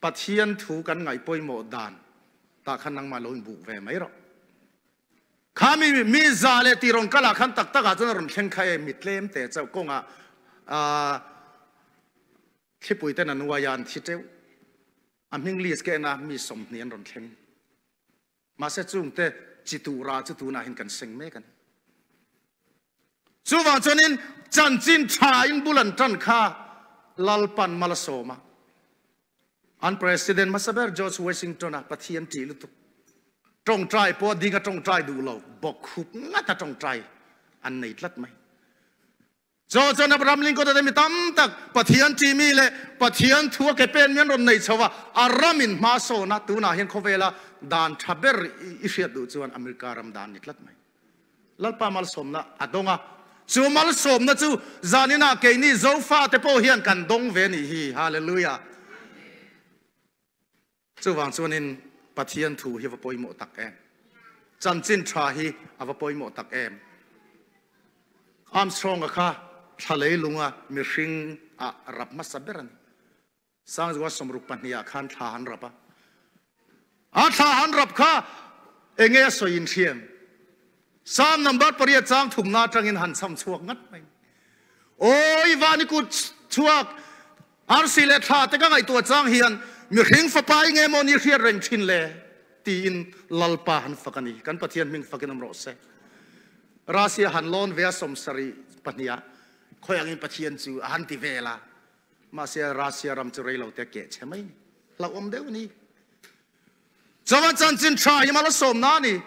Pathian thu kan ngaih pawimawh dan tah khan nangmah lo inbuk ve mai rawh. Kha mi mi za leh tih rawn kal ah khan tak tak ah chuan a rawn thleng kha e mi tlem te chauh kawngah ah thlipui ten an uai a an thi teuh. A hming list ka en a mi 20 an rawn thleng. Mahse chungte chi tura chu tunah hian kan seng mek a ni. Chuvang chuanin chanchin tha in bul an tan kha Lalpan mal a sawm a. An President hmasa ber George Washington a Pathian ṭih lutuk. Ṭawngṭai pawh ding a ṭawngṭai duh lo, bawkkhup ngat a ṭawngṭai an nei tlat mai. Chaw chuan Abraham Lincoln te mi tam tak Pathian ṭihmi leh Pathian thu a ke pen mi an rawn nei chho a, a ramin hma sawn a, tunah hian khawvela dan ṭha ber i hriat duh chuan America ram dan ni tlat mai. Lalpa malsawmna a dawng a, chu malsawmna chu zaninah keini Zofa te pawh hian kan dawng ve nih hi. Hallelujah! Chuvang chuanin Pathian thu hi a va pawimawh tak em? Chanchin tha hi a va pawimawh tak em? Armstrong-a kha thla leilunga mihring ah rap hmasa ber a ni. Sangzua 62 ah khan thla han rap a. A thla han rap kha enge a sawi inhriam? Psalm number pariat chang thumna atangin han chham chhuak ngat mai. Awi vani kut chhuak arsi leh thla te ka ngaihtuah chang hian mihring fapa i nge maw ni hriat reng thin le tiin Lalpa han fak a ni. Kan Pathian hming fakin awm rawh se. Russia han lawn ve a 72 ah khawi angin Pathian chu a han ti vel a. Mahse Russia ram chu reilo te keh chhe mai ni. Hlauhawm deuh ni. Chuan chanchin tha hi mal a sawmna a ni.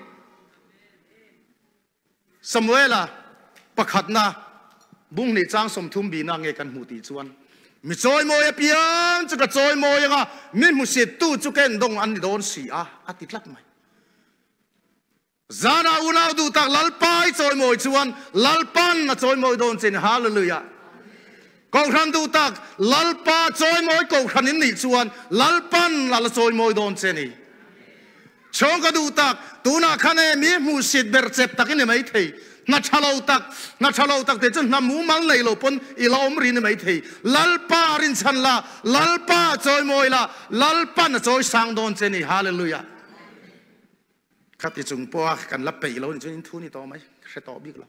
Samuela pakhatna bung hnih chang 30 bina nge kan hmuh tih chuan mi chawimawi apiang chu ka chawimawi anga mi hmusit tu chu ka endawng an ni dawn si a, a ti tlat mai. Zana unau duh tak Lalpa i chawimawi chuan Lalpan a chawimawi dawn che ni. Hallelujah. Kohhran duh tak Lalpa chawimawi kohhran in nih chuan Lalpan a la chawimawi dawn che ni. Chhawng ka duh tak tunah khan e mi hmuhsit ber chep tak i ni mai thei. Hna tha lo tak, hna tha lo tak te chu hna mumal nei lo pawn i la awm ri ni mai thei. Lalpa rinchhan la, Lalpa chawimawi la, Lalpan a chawi sang dawn che ni. Hallelujah. Khati chung pawha kan la peih lo ni chuan in thu ni tawh mai, hre tawh bik lo.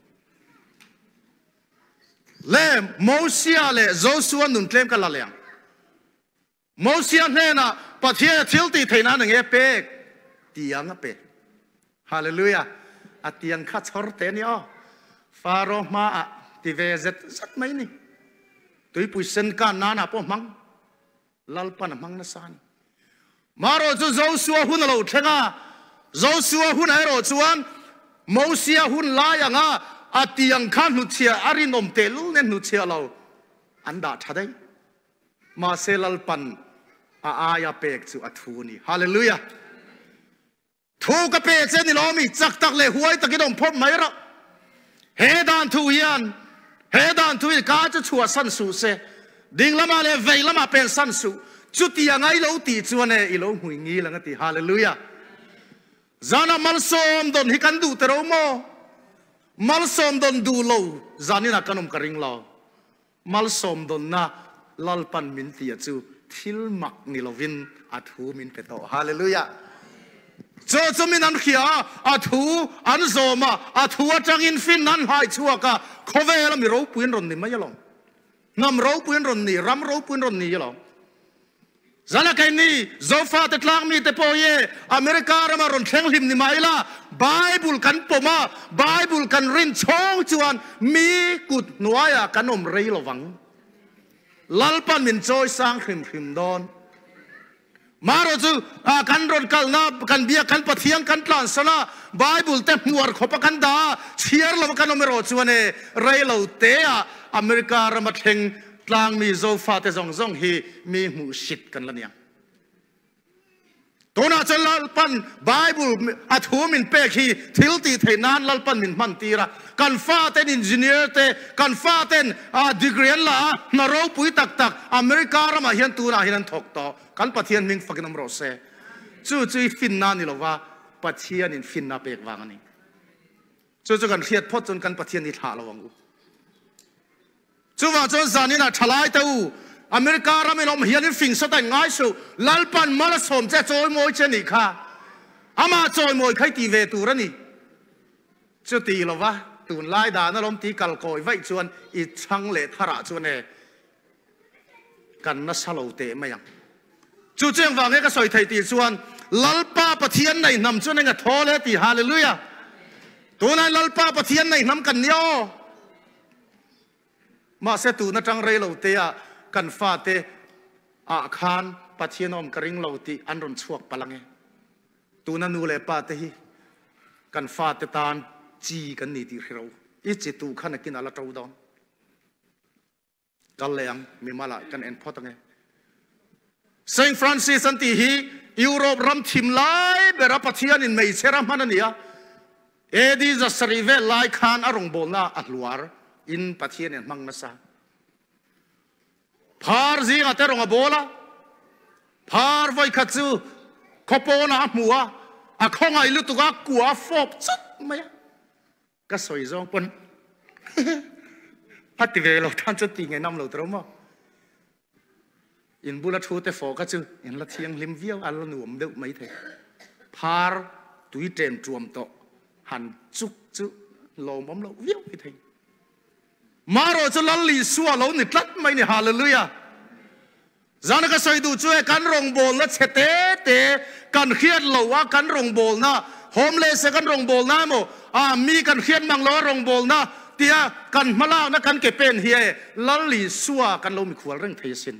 Le Mosia leh Joshua nun tlem ka la leh ang. Mosia hnenah Pathian a thil tih theih nan enge pek? Tiang a pe. Hallelujah. A tiang kha chhawr te ni aw. Faro hmaah ti ve zet zet mai ni. Tuipui sen kan nanah pawh hmang. Lalpan a hmang nasa a ni. Marawh chu Joshua hun a lo thleng a, Joshua hunah erawh chuan Mosia hun lai anga a tiang kha hnutchhiah a rinawm tehlul nen hnutchhiah lo an dah tha daih. Mahse Lalpan a aia pek chu a thu a ni. Hallelujah! Thu ka pe che ni lo mi chak tak leh huai takin awm phawt mai rawh. He dan thu hian he dan thu hi ka chu chhuah san suh se, ding lamah leh vei lamah pen san suh. Chuti a ngai lo tih chuan e i lo hmui ngil ang a ti. Hallelujah! Zana malsawm dawn hi kan duh te ro maw? Malsawm dawn duh lo zaninah kan awm ka ring lo. Malsawm dawnna Lalpan min tia chu thil mak ni lovin a thu min pe tawh. Hallelujah! Chaw chu min an hria a, a thu an zawm a, a thu atangin fin an hlai chhuak a, khawvela mi ropui an rawn ni mai alawm. Hnam ropui an rawn ni, ram ropui an rawn ni alawm. Zana keini Zofate tlangmite pawh hi America rama rawn thleng hlim ni mah ila, Bible kan pawm a, Bible kan rin chhawng chuan mi kut hnuaiah kan awm rei lo vang. Lalpan min chawi sang hrim hrim dawn. Marawh chu kan rawn kalna, kan biak, kan Pathian kan tlansan a, Bible te hmuar khawpa kan dah a, chhiar lova kan awm erawh chuan e rei lo teah America rama thleng Tlangmi Zofate zawng zawng hi mi hmuhsit kan la niang. Tunah chuan Lalpan Bible a thu min pek hi thil tih theih nan Lalpan min hman tir a. Kan faten engineer te, kan faten degree an la a, hna ropui tak tak America ramah hian tunah hian an thawk tawh. Kan Pathian hming fakin awm rawh se. Chu chu i finna ni lova Pathianin finna pek vang a ni. Chu chu kan hriat phawt chuan kan Pathian hi thlah lo ang u. Chuvang chuan zanin ah thalai te u, America ram in awm hian in fing sawt a in ngai suh, Lalpan mal a sawm che a chawimawi che nih kha, amah chawimawi kha i ti ve tur a ni. Chuti lova tunlai dan alawm ti kal kawi vaih chuan i chhang leh tharah chuan e kan nasa lo teh mai ang. Chu chu engvang nge ka sawi theih tih chuan Lalpa Pathian nei hnam chuan eng a thawl e tih Hallelujah! Tunah Lalpa Pathian nei hnam kan nia aw. Mahse tun atang rei lo te ah kan fate ah khan Pathian awm ka ring lo tih an rawn chhuak palh ange. Tuna nu leh pa te hi kan fate tan chi kan ni tih hre ro. I chi tuh khan akin a la to dawn. Kal leh ang, mimal ah kan en phawt ange. Saint Francis an tih hi Europe ram thim lai bera Pathian in hmeichhe ra hman a ni a. AD 700 vel lai khan a rawngbawlna a hluar in Pathian in hmang nasa. Phar zingah te rawng a bawl a, phar vawikhat chu khawpawnah a hmu a, a khawngaih lutuk a, kua a fawp chawt mai a. Ka sawi zawng pawn a ti ve lo tan chuan ti ngei nam lo tawh maw? In bula thu te fawh kha chu in la thianghlim viau a la nuam deuh mai thei. Phar tui ṭem ṭuam tawh han chuk chu lawmawm loh viau mai thei. Marawh chu Lal Isua lo ni tlat mai ni Hallelujah! Zana ka sawi duh chu e kan rawngbawlna chhe te te kan hriat lo a, kan rawngbawlna homeless e kan rawngbawlna emaw a mi kan hriat mang lo a rawngbawlna tia kan hmalakna kan ke pen hi e Lal Isua kan lo mikhual reng thei asin.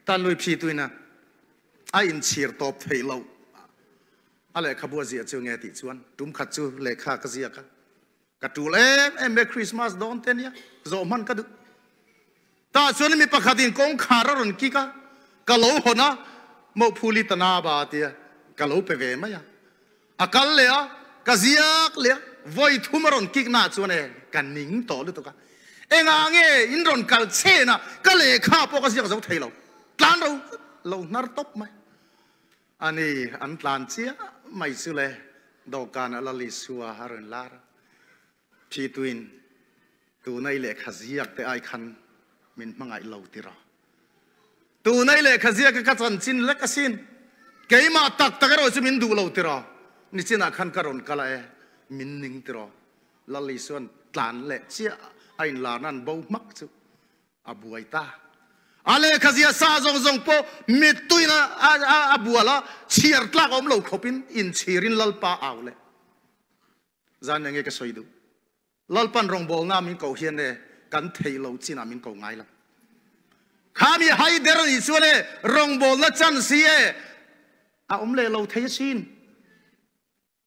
Tan lui phi tuina a inchhir tawp theih loh a lehkhabu a ziah chu nge tih chuan tum khat chu lehkha ka ziak a. Ka tul em em e Christmas dawn te nia zawh hman ka duh. Tah chuan mi pakhat in kawngkhar a rawn kik a, ka lo hawn a, Mohphuli Tanaba tia ka lo pe ve mai a. A kal leh a, ka ziak leh a, vawi thum a rawn kik naah chuan e ka ning tawh lutuk a. Engah nge in rawn kal chen a, ka lehkha pawh ka ziak zo thei lo. Tlan ro lo hnar tawp mai. A ni, an tlan chiah mai chu le, dawhkan a Lal Isua a rawn lar a. Thituin, Tuna i lehkha ziak te ai khan min hmangaih lo ti rawh. Tuna i lehkha ziak hi ka chanchin lek asin. Keimah tak tak erawh chu min duh lo ti rawh. Nichinah khan ka rawn kal a e, min ning ti rawh. Lal Isua'n tlan leh chiah a inlarna an bo hmak chu. A buai ta. A lehkha zia sa zawng zawng pawh mittuin a bual a, chhiar tlak a awm lo khawpin inchhirin Lalpa au leh. Zan enge ka sawi duh. Lalpan rawngbawlna min koh hian e kan theih lo chinah min ko ngai lo. Kha mi haider a nih chuan e rawngbawlna chance hi e a awm leh lo thei asin.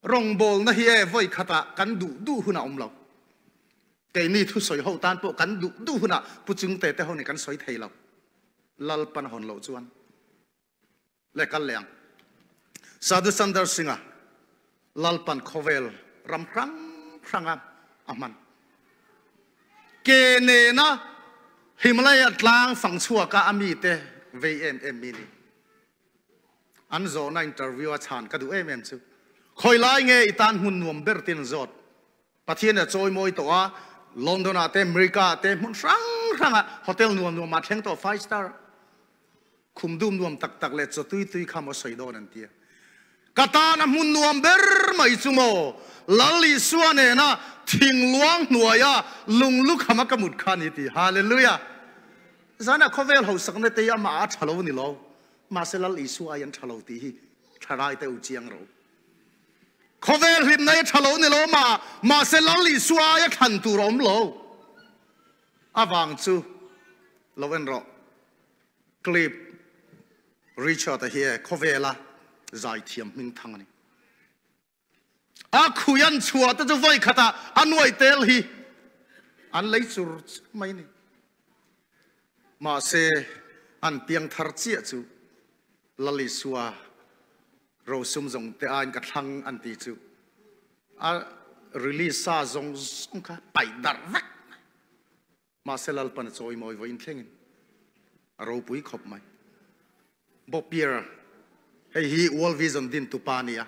Rawngbawlna hi e vawi khatah kan duh duh hun a awm lo. Keini thusawi ho tan pawh kan duh duh hunah Pu Chungte te ho nih kan sawi thei lo. Lalpan a hawn loh chuan le kal leh ang. Sadhu Sundar Singh-a Lalpan khawvel ram hrang hranga a hman. Ke nena Himalaya tlang fang chhuaka a mite vei em em mi ni. An zawhna interview a chhan ka duh em em chu. Khawi lai nge i tan hmun nuam ber tin an zawt. Pathian a chawi mawi tawh a, London ah te, America ah te, hmun hrang hrang ah hotel nuam nuam ah thleng tawh five star. Khum dum nuam tak tak leh chaw tui tui kha maw sawi dawn an tia. Ka tan a hmun nuam ber mai chu maw Lal Isua nena thingluang hnuaia lunglu khama ka mut kha a ni ti. Hallelujah! Zanah khawvel hausakna te hi amah a tha lo a ni lo. Mahse Lal Isua ai an tha lo tih hi thalai te u chiang ro. Khawvel hlimna hi tha lo ni lo mah, mahse Lal Isua aia thlan tur a awm lo. Avang chu lo en rawh. Clip Richard-a hi e khawvela zaithiam hming thang a ni. A khui an chhuah te chu vawi khatah a nuai tel hi an lei chur chur mai a ni. Mahse an piang thar chiah chu Lal Isua rosum zawng te aiin ka thlang an ti chu a release sa zawng zawng kha paih darh vek mai. Mahse Lalpan a chawimawi vawiin thlengin a ropui khawp mai. Bob Pier, hei hi World Vision din tupa a ni a.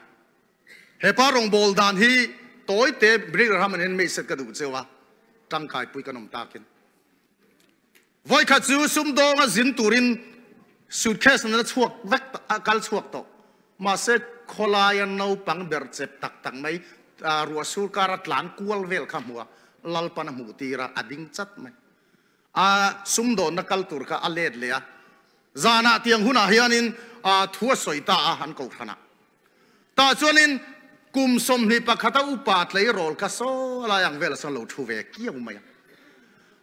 He pa rawngbâwl dan hi tawi te Brick Raham an en mei set ka duh cheu a, tangkaipui kan awm takin. Vawikhat chu sumdawnga zin turin suitcase an la chhuak vek a kal chhuak tawh. Mahse khawlaia naupang ber chep tak tak mai ruah sur kara tlan kual vel kha hmu a, Lalpan a hmuh tir a, a ding chat mai. A sumdawnna kal tur kha a let leh a, zanah tiang hunah hianin thu a sawi ta a an kohhranah. Tah chuanin kum 21 a upa tleirawl kha saw lai ang velah chuan lo thu ve kiau mai a.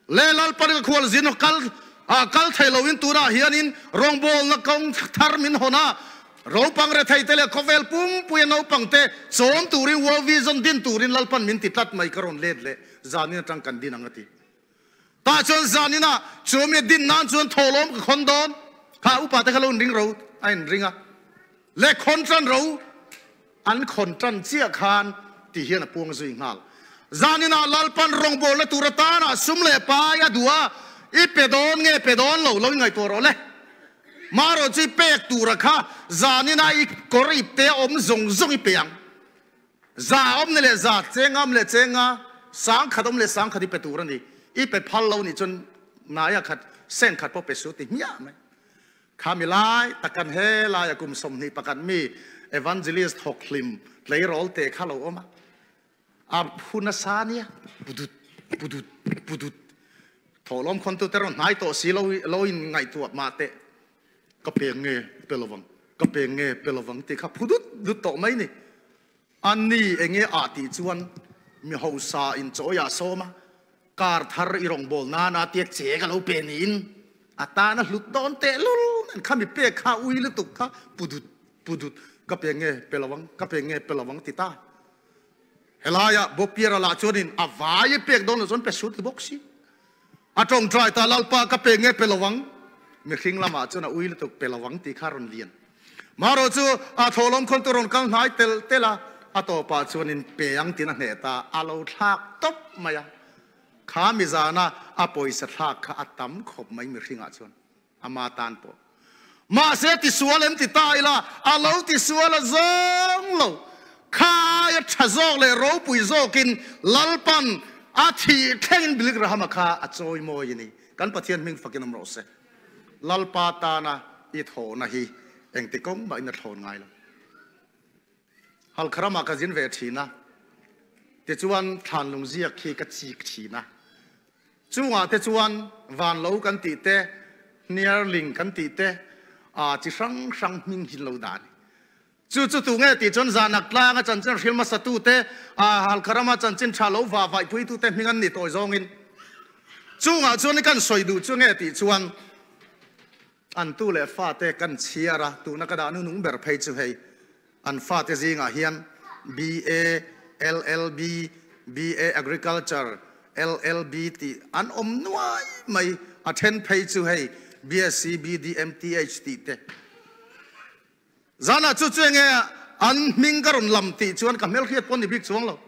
Le Lalpan ka khual zin kal kal thei loin tunah hianin rawngbawlna kawng thar min hawn a, ropang rethei te leh khawvel pumpuia naupang te chawm turin World Vision din turin Lalpan min ti tlat mai ka rawn let leh zanin atang kan din ang a ti. Tah chuan zaninah chumi a din nan chuan thawhlawm ka khawn dawn. Kha upa te kha lo inring ro a inring a. Le khawn tan ro an khawn tan chiah khan ti hian a puang zui nghal. Zaninah Lalpan rawngbawlna tur atana sum leh pai a duh a, i pe dawn nge pe dawn lo lo ingaihtuah rawh le. Marawh chu i pek tura kha zaninah i kawr ipte a awm zawng zawng i pe ang. Za awm ni leh za, cheng awm leh chenga, sang khat awm leh sang khat i pe tur a ni. I pe phal lo nih chuan naia khat, seng khat pawh pe su ti hmiah mai. Kha mi lai tak kan he laia kum 21 mi evangelist thawk hlim tleirawl te kha lo awm a. A phu nasa nia, pudut, pudut, pudut. Thawhlawm khawntu te rawn hnai tawh si lo, lo in ngaihtuah mah teh. Ka peng nge pe lovang, ka peng nge pe lovang tih kha phu dut dut tawh mai ni. A ni enge ah tih chuan mi hausa in chawi ah sawm a, kar thar i rawngbâwl nana tia che ka lo pe niin a tan a hlut dawn tehlul nen kha mi pek kha ui lutuk kha pu dut pu dut ka peng nge pe lovang, ka peng nge pe lovang ti ta. Helaiah Bopiara lah chuanin a vai a pek dawn lo chuan pe sut ti bawk si. A tawngtai ta, Lalpa ka pe nge pe lo ang? Mihring lamah chuan a ui lutuk pe lo ang tih kha a rawn lian. Marawh chu a thawhlawm khawn tu rawn kal hnai tel tel a, a tawpah chuan in pe ang tiin a hneh ta, a lo thlak tawp mai a. Kha mi zana a pawisa thlak kha a tam khawp mai mihringah chuan ama tan pawh. Mahse tisual em ti ta ila, a lo tisual a zawng lo. Kha aia tha zawk leh ropui zawkin Lalpan a thih thlengin Billy Graham-a kha a chawi mawi a ni. Kan Pathian hming fakin awm rawh se. Lalpa tana i thawhna hi engti kawng mahin a thlawn ngai lo. Halkha ramah ka zin ve thin a, tichuan thlanlung ziak hi ka chik thin a. Chungah te chuan van lo kan tih te, hniarling kan tih te, aa chi hrang hrang hming hi lo dah a ni. Chu chu tu nge tih chuan Zanak tlanga chanchin hril hmasa tu te, aa Halkha rama chanchin tha lo va vaihpui tu te hming an ni tawi zawngin. Chungah chuan kan sawi duh chu nge tih chuan an tu leh fate kan chhiar a, tuna ka dah nunung ber phei chu hei an fate zingah hian BA, LLB, BA Agriculture, LLB tih an awm nuai mai, a then phei chu hei BSc, BD, MTH tih te. Zanah chu chu enge an hming ka rawn lam tih chuan ka hmelhriat pawh ni bik chuang lo.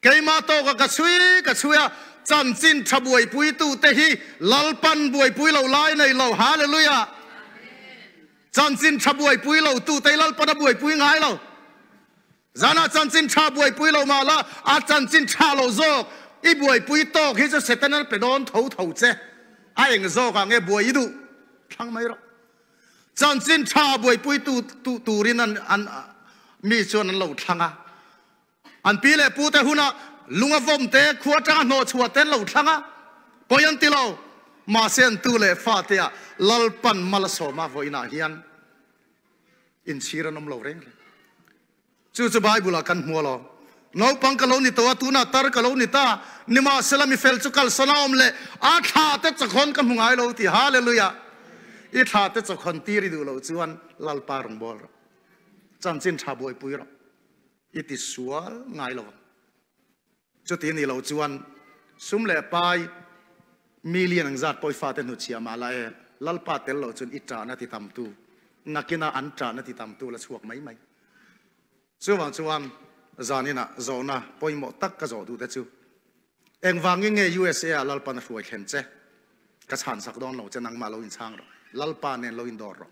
Keimah tawka ka chhui ka chhui a, chanchin tha buaipuitu te hi Lalpan buaipui lo lai nei lo. Hallelujah! Chanchin tha buaipui lo tu te hi Lalpan a buaipui ngai lo. Zanah chanchin tha buaipui lo mah la, a chanchin tha lo zawk i buaipui tawk hi chu Satan a pe dawn tho tho che. A eng zawkah nge buai i duh? Thlang mai rawh. Chanchin tha buaipui tu tu turin an an mi chuan an lo thlang a. An pi leh pu te hunah lung a vawm te, khua atanga hnawh chhuah te an lo thlang a. Pawi an ti lo. Mahse an tu leh fa te ah Lalpan mal a sawm a vawiinah hian inchhir an awm lo reng reng. Chu chu Bible ah kan hmu alawm. Naupang ka lo ni tawh a, tunah tar ka lo ni ta. Nimahsela mi fel chu kalsan a awm leh a thla te chawkhawn ka hmu ngai lo ti. Hallelujah! I thla te chawkhawn tir i duh loh chuan Lalpa rawn bawl rawh. Chanchin tha buaipui rawh. I ti sual ngai lo ang. Chuti ni lo chuan sum leh pai million ang zat pawh i fate hnuchhiah mah la e, Lalpa tel lo chuan i ṭahna ti tamtu, nakinah an ṭahna ti tamtu la chhuak mai mai. Chuvang chuan zaninah zawhna pawimawh tak ka zawh duh te chu, Engvangin nge USA ah Lalpan a hruai thlen che? Ka chhansak dawn lo che, nangmah lo inchhang rawh. Lalpa nen lo indawr rawh.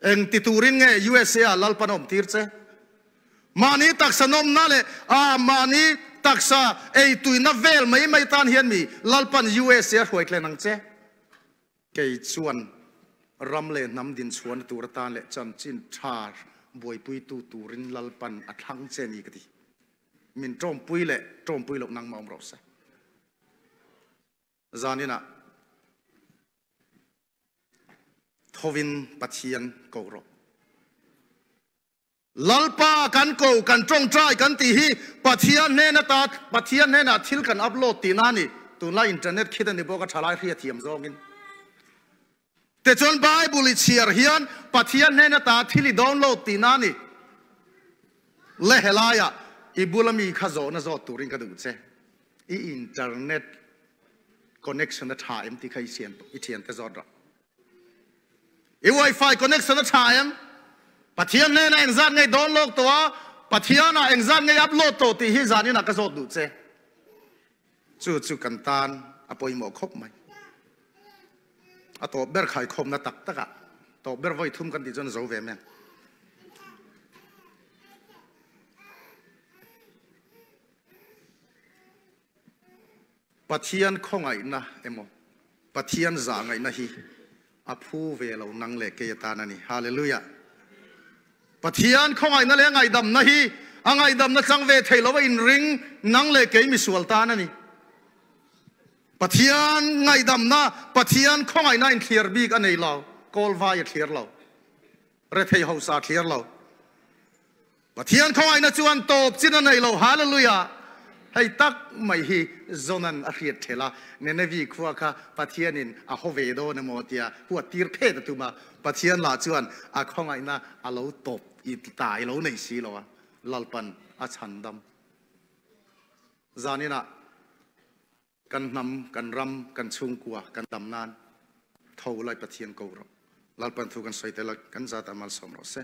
Eng ti turin nge USA ah Lalpan a awm tir che? Mahni taksa nawmna leh a mahni taksa ei tuina vel mai mai tan hian mi Lalpan USA a hruai tlen ang che? Kei chuan ram leh hnam dinchhuahna tur atan leh chanchin tha buaipuitu turin Lalpan a thlang che ni ka ti. Min tawmpui leh tawmpui loh nangmah awm rawh se. Zaninah Thovin Pathian ko rawh. Lalpa kan ko, kan tawngtai kan tih hi Pathian hnen ata Pathian hnenah thil kan upload tihna a ni. Tunlai internet khit a ni bawk a, thalai hria thiam zawngin. Tichuan Bible i chhiar hian Pathian hnen ata thil i download tihna a ni. Le helaiah i bula mi kha zawhna zawt turin ka duh che. I internet connection a tha em tih kha i siam i thian te zawt rawh. I wifi connection a tha em? Pathian hnenah engzat nge download tawh a, Pathian ah engzat nge upload tawh tih hi zanin ah ka zawt duh che. Chu chu kan tan a pawimawh khawp mai. A tawp ber khaikhawmna tak tak ah tawp ber vawi thum kan tih chuan a zo ve mai ang. Pathian khawngaihna emaw Pathian zahngaihna hi a phu ve lo nang leh kei atan a ni. Hallelujah! Pathian khawngaihna leh a ngaihdamna hi a ngaihdamna chang ve thei lo a inring nang leh kei misual tan a ni. Pathian ngaihdamna, Pathian khawngaihna inthliar bik a nei lo, kawlvai a thliar lo, rethei hausa a thliar lo. Pathian khawngaihna chuan tawp chin a nei lo, Hallelujah! Hei tak mai hi Jona'n a hriat ṭhelh a, Nenevi khua kha Pathianin a haw ve dawn emaw tia huat tir phet a tum a, Pathian lah chuan a khawngaihna a lo tawp i tai lo nei si lo a, Lalpan a chhandam. Zaninah Kan hnam, kan ram, kan chhungkua, kan dam nan tho lai Pathian ko rawh. Lalpan thu kan sawi tel a, kan zat ah malsawm rawh se.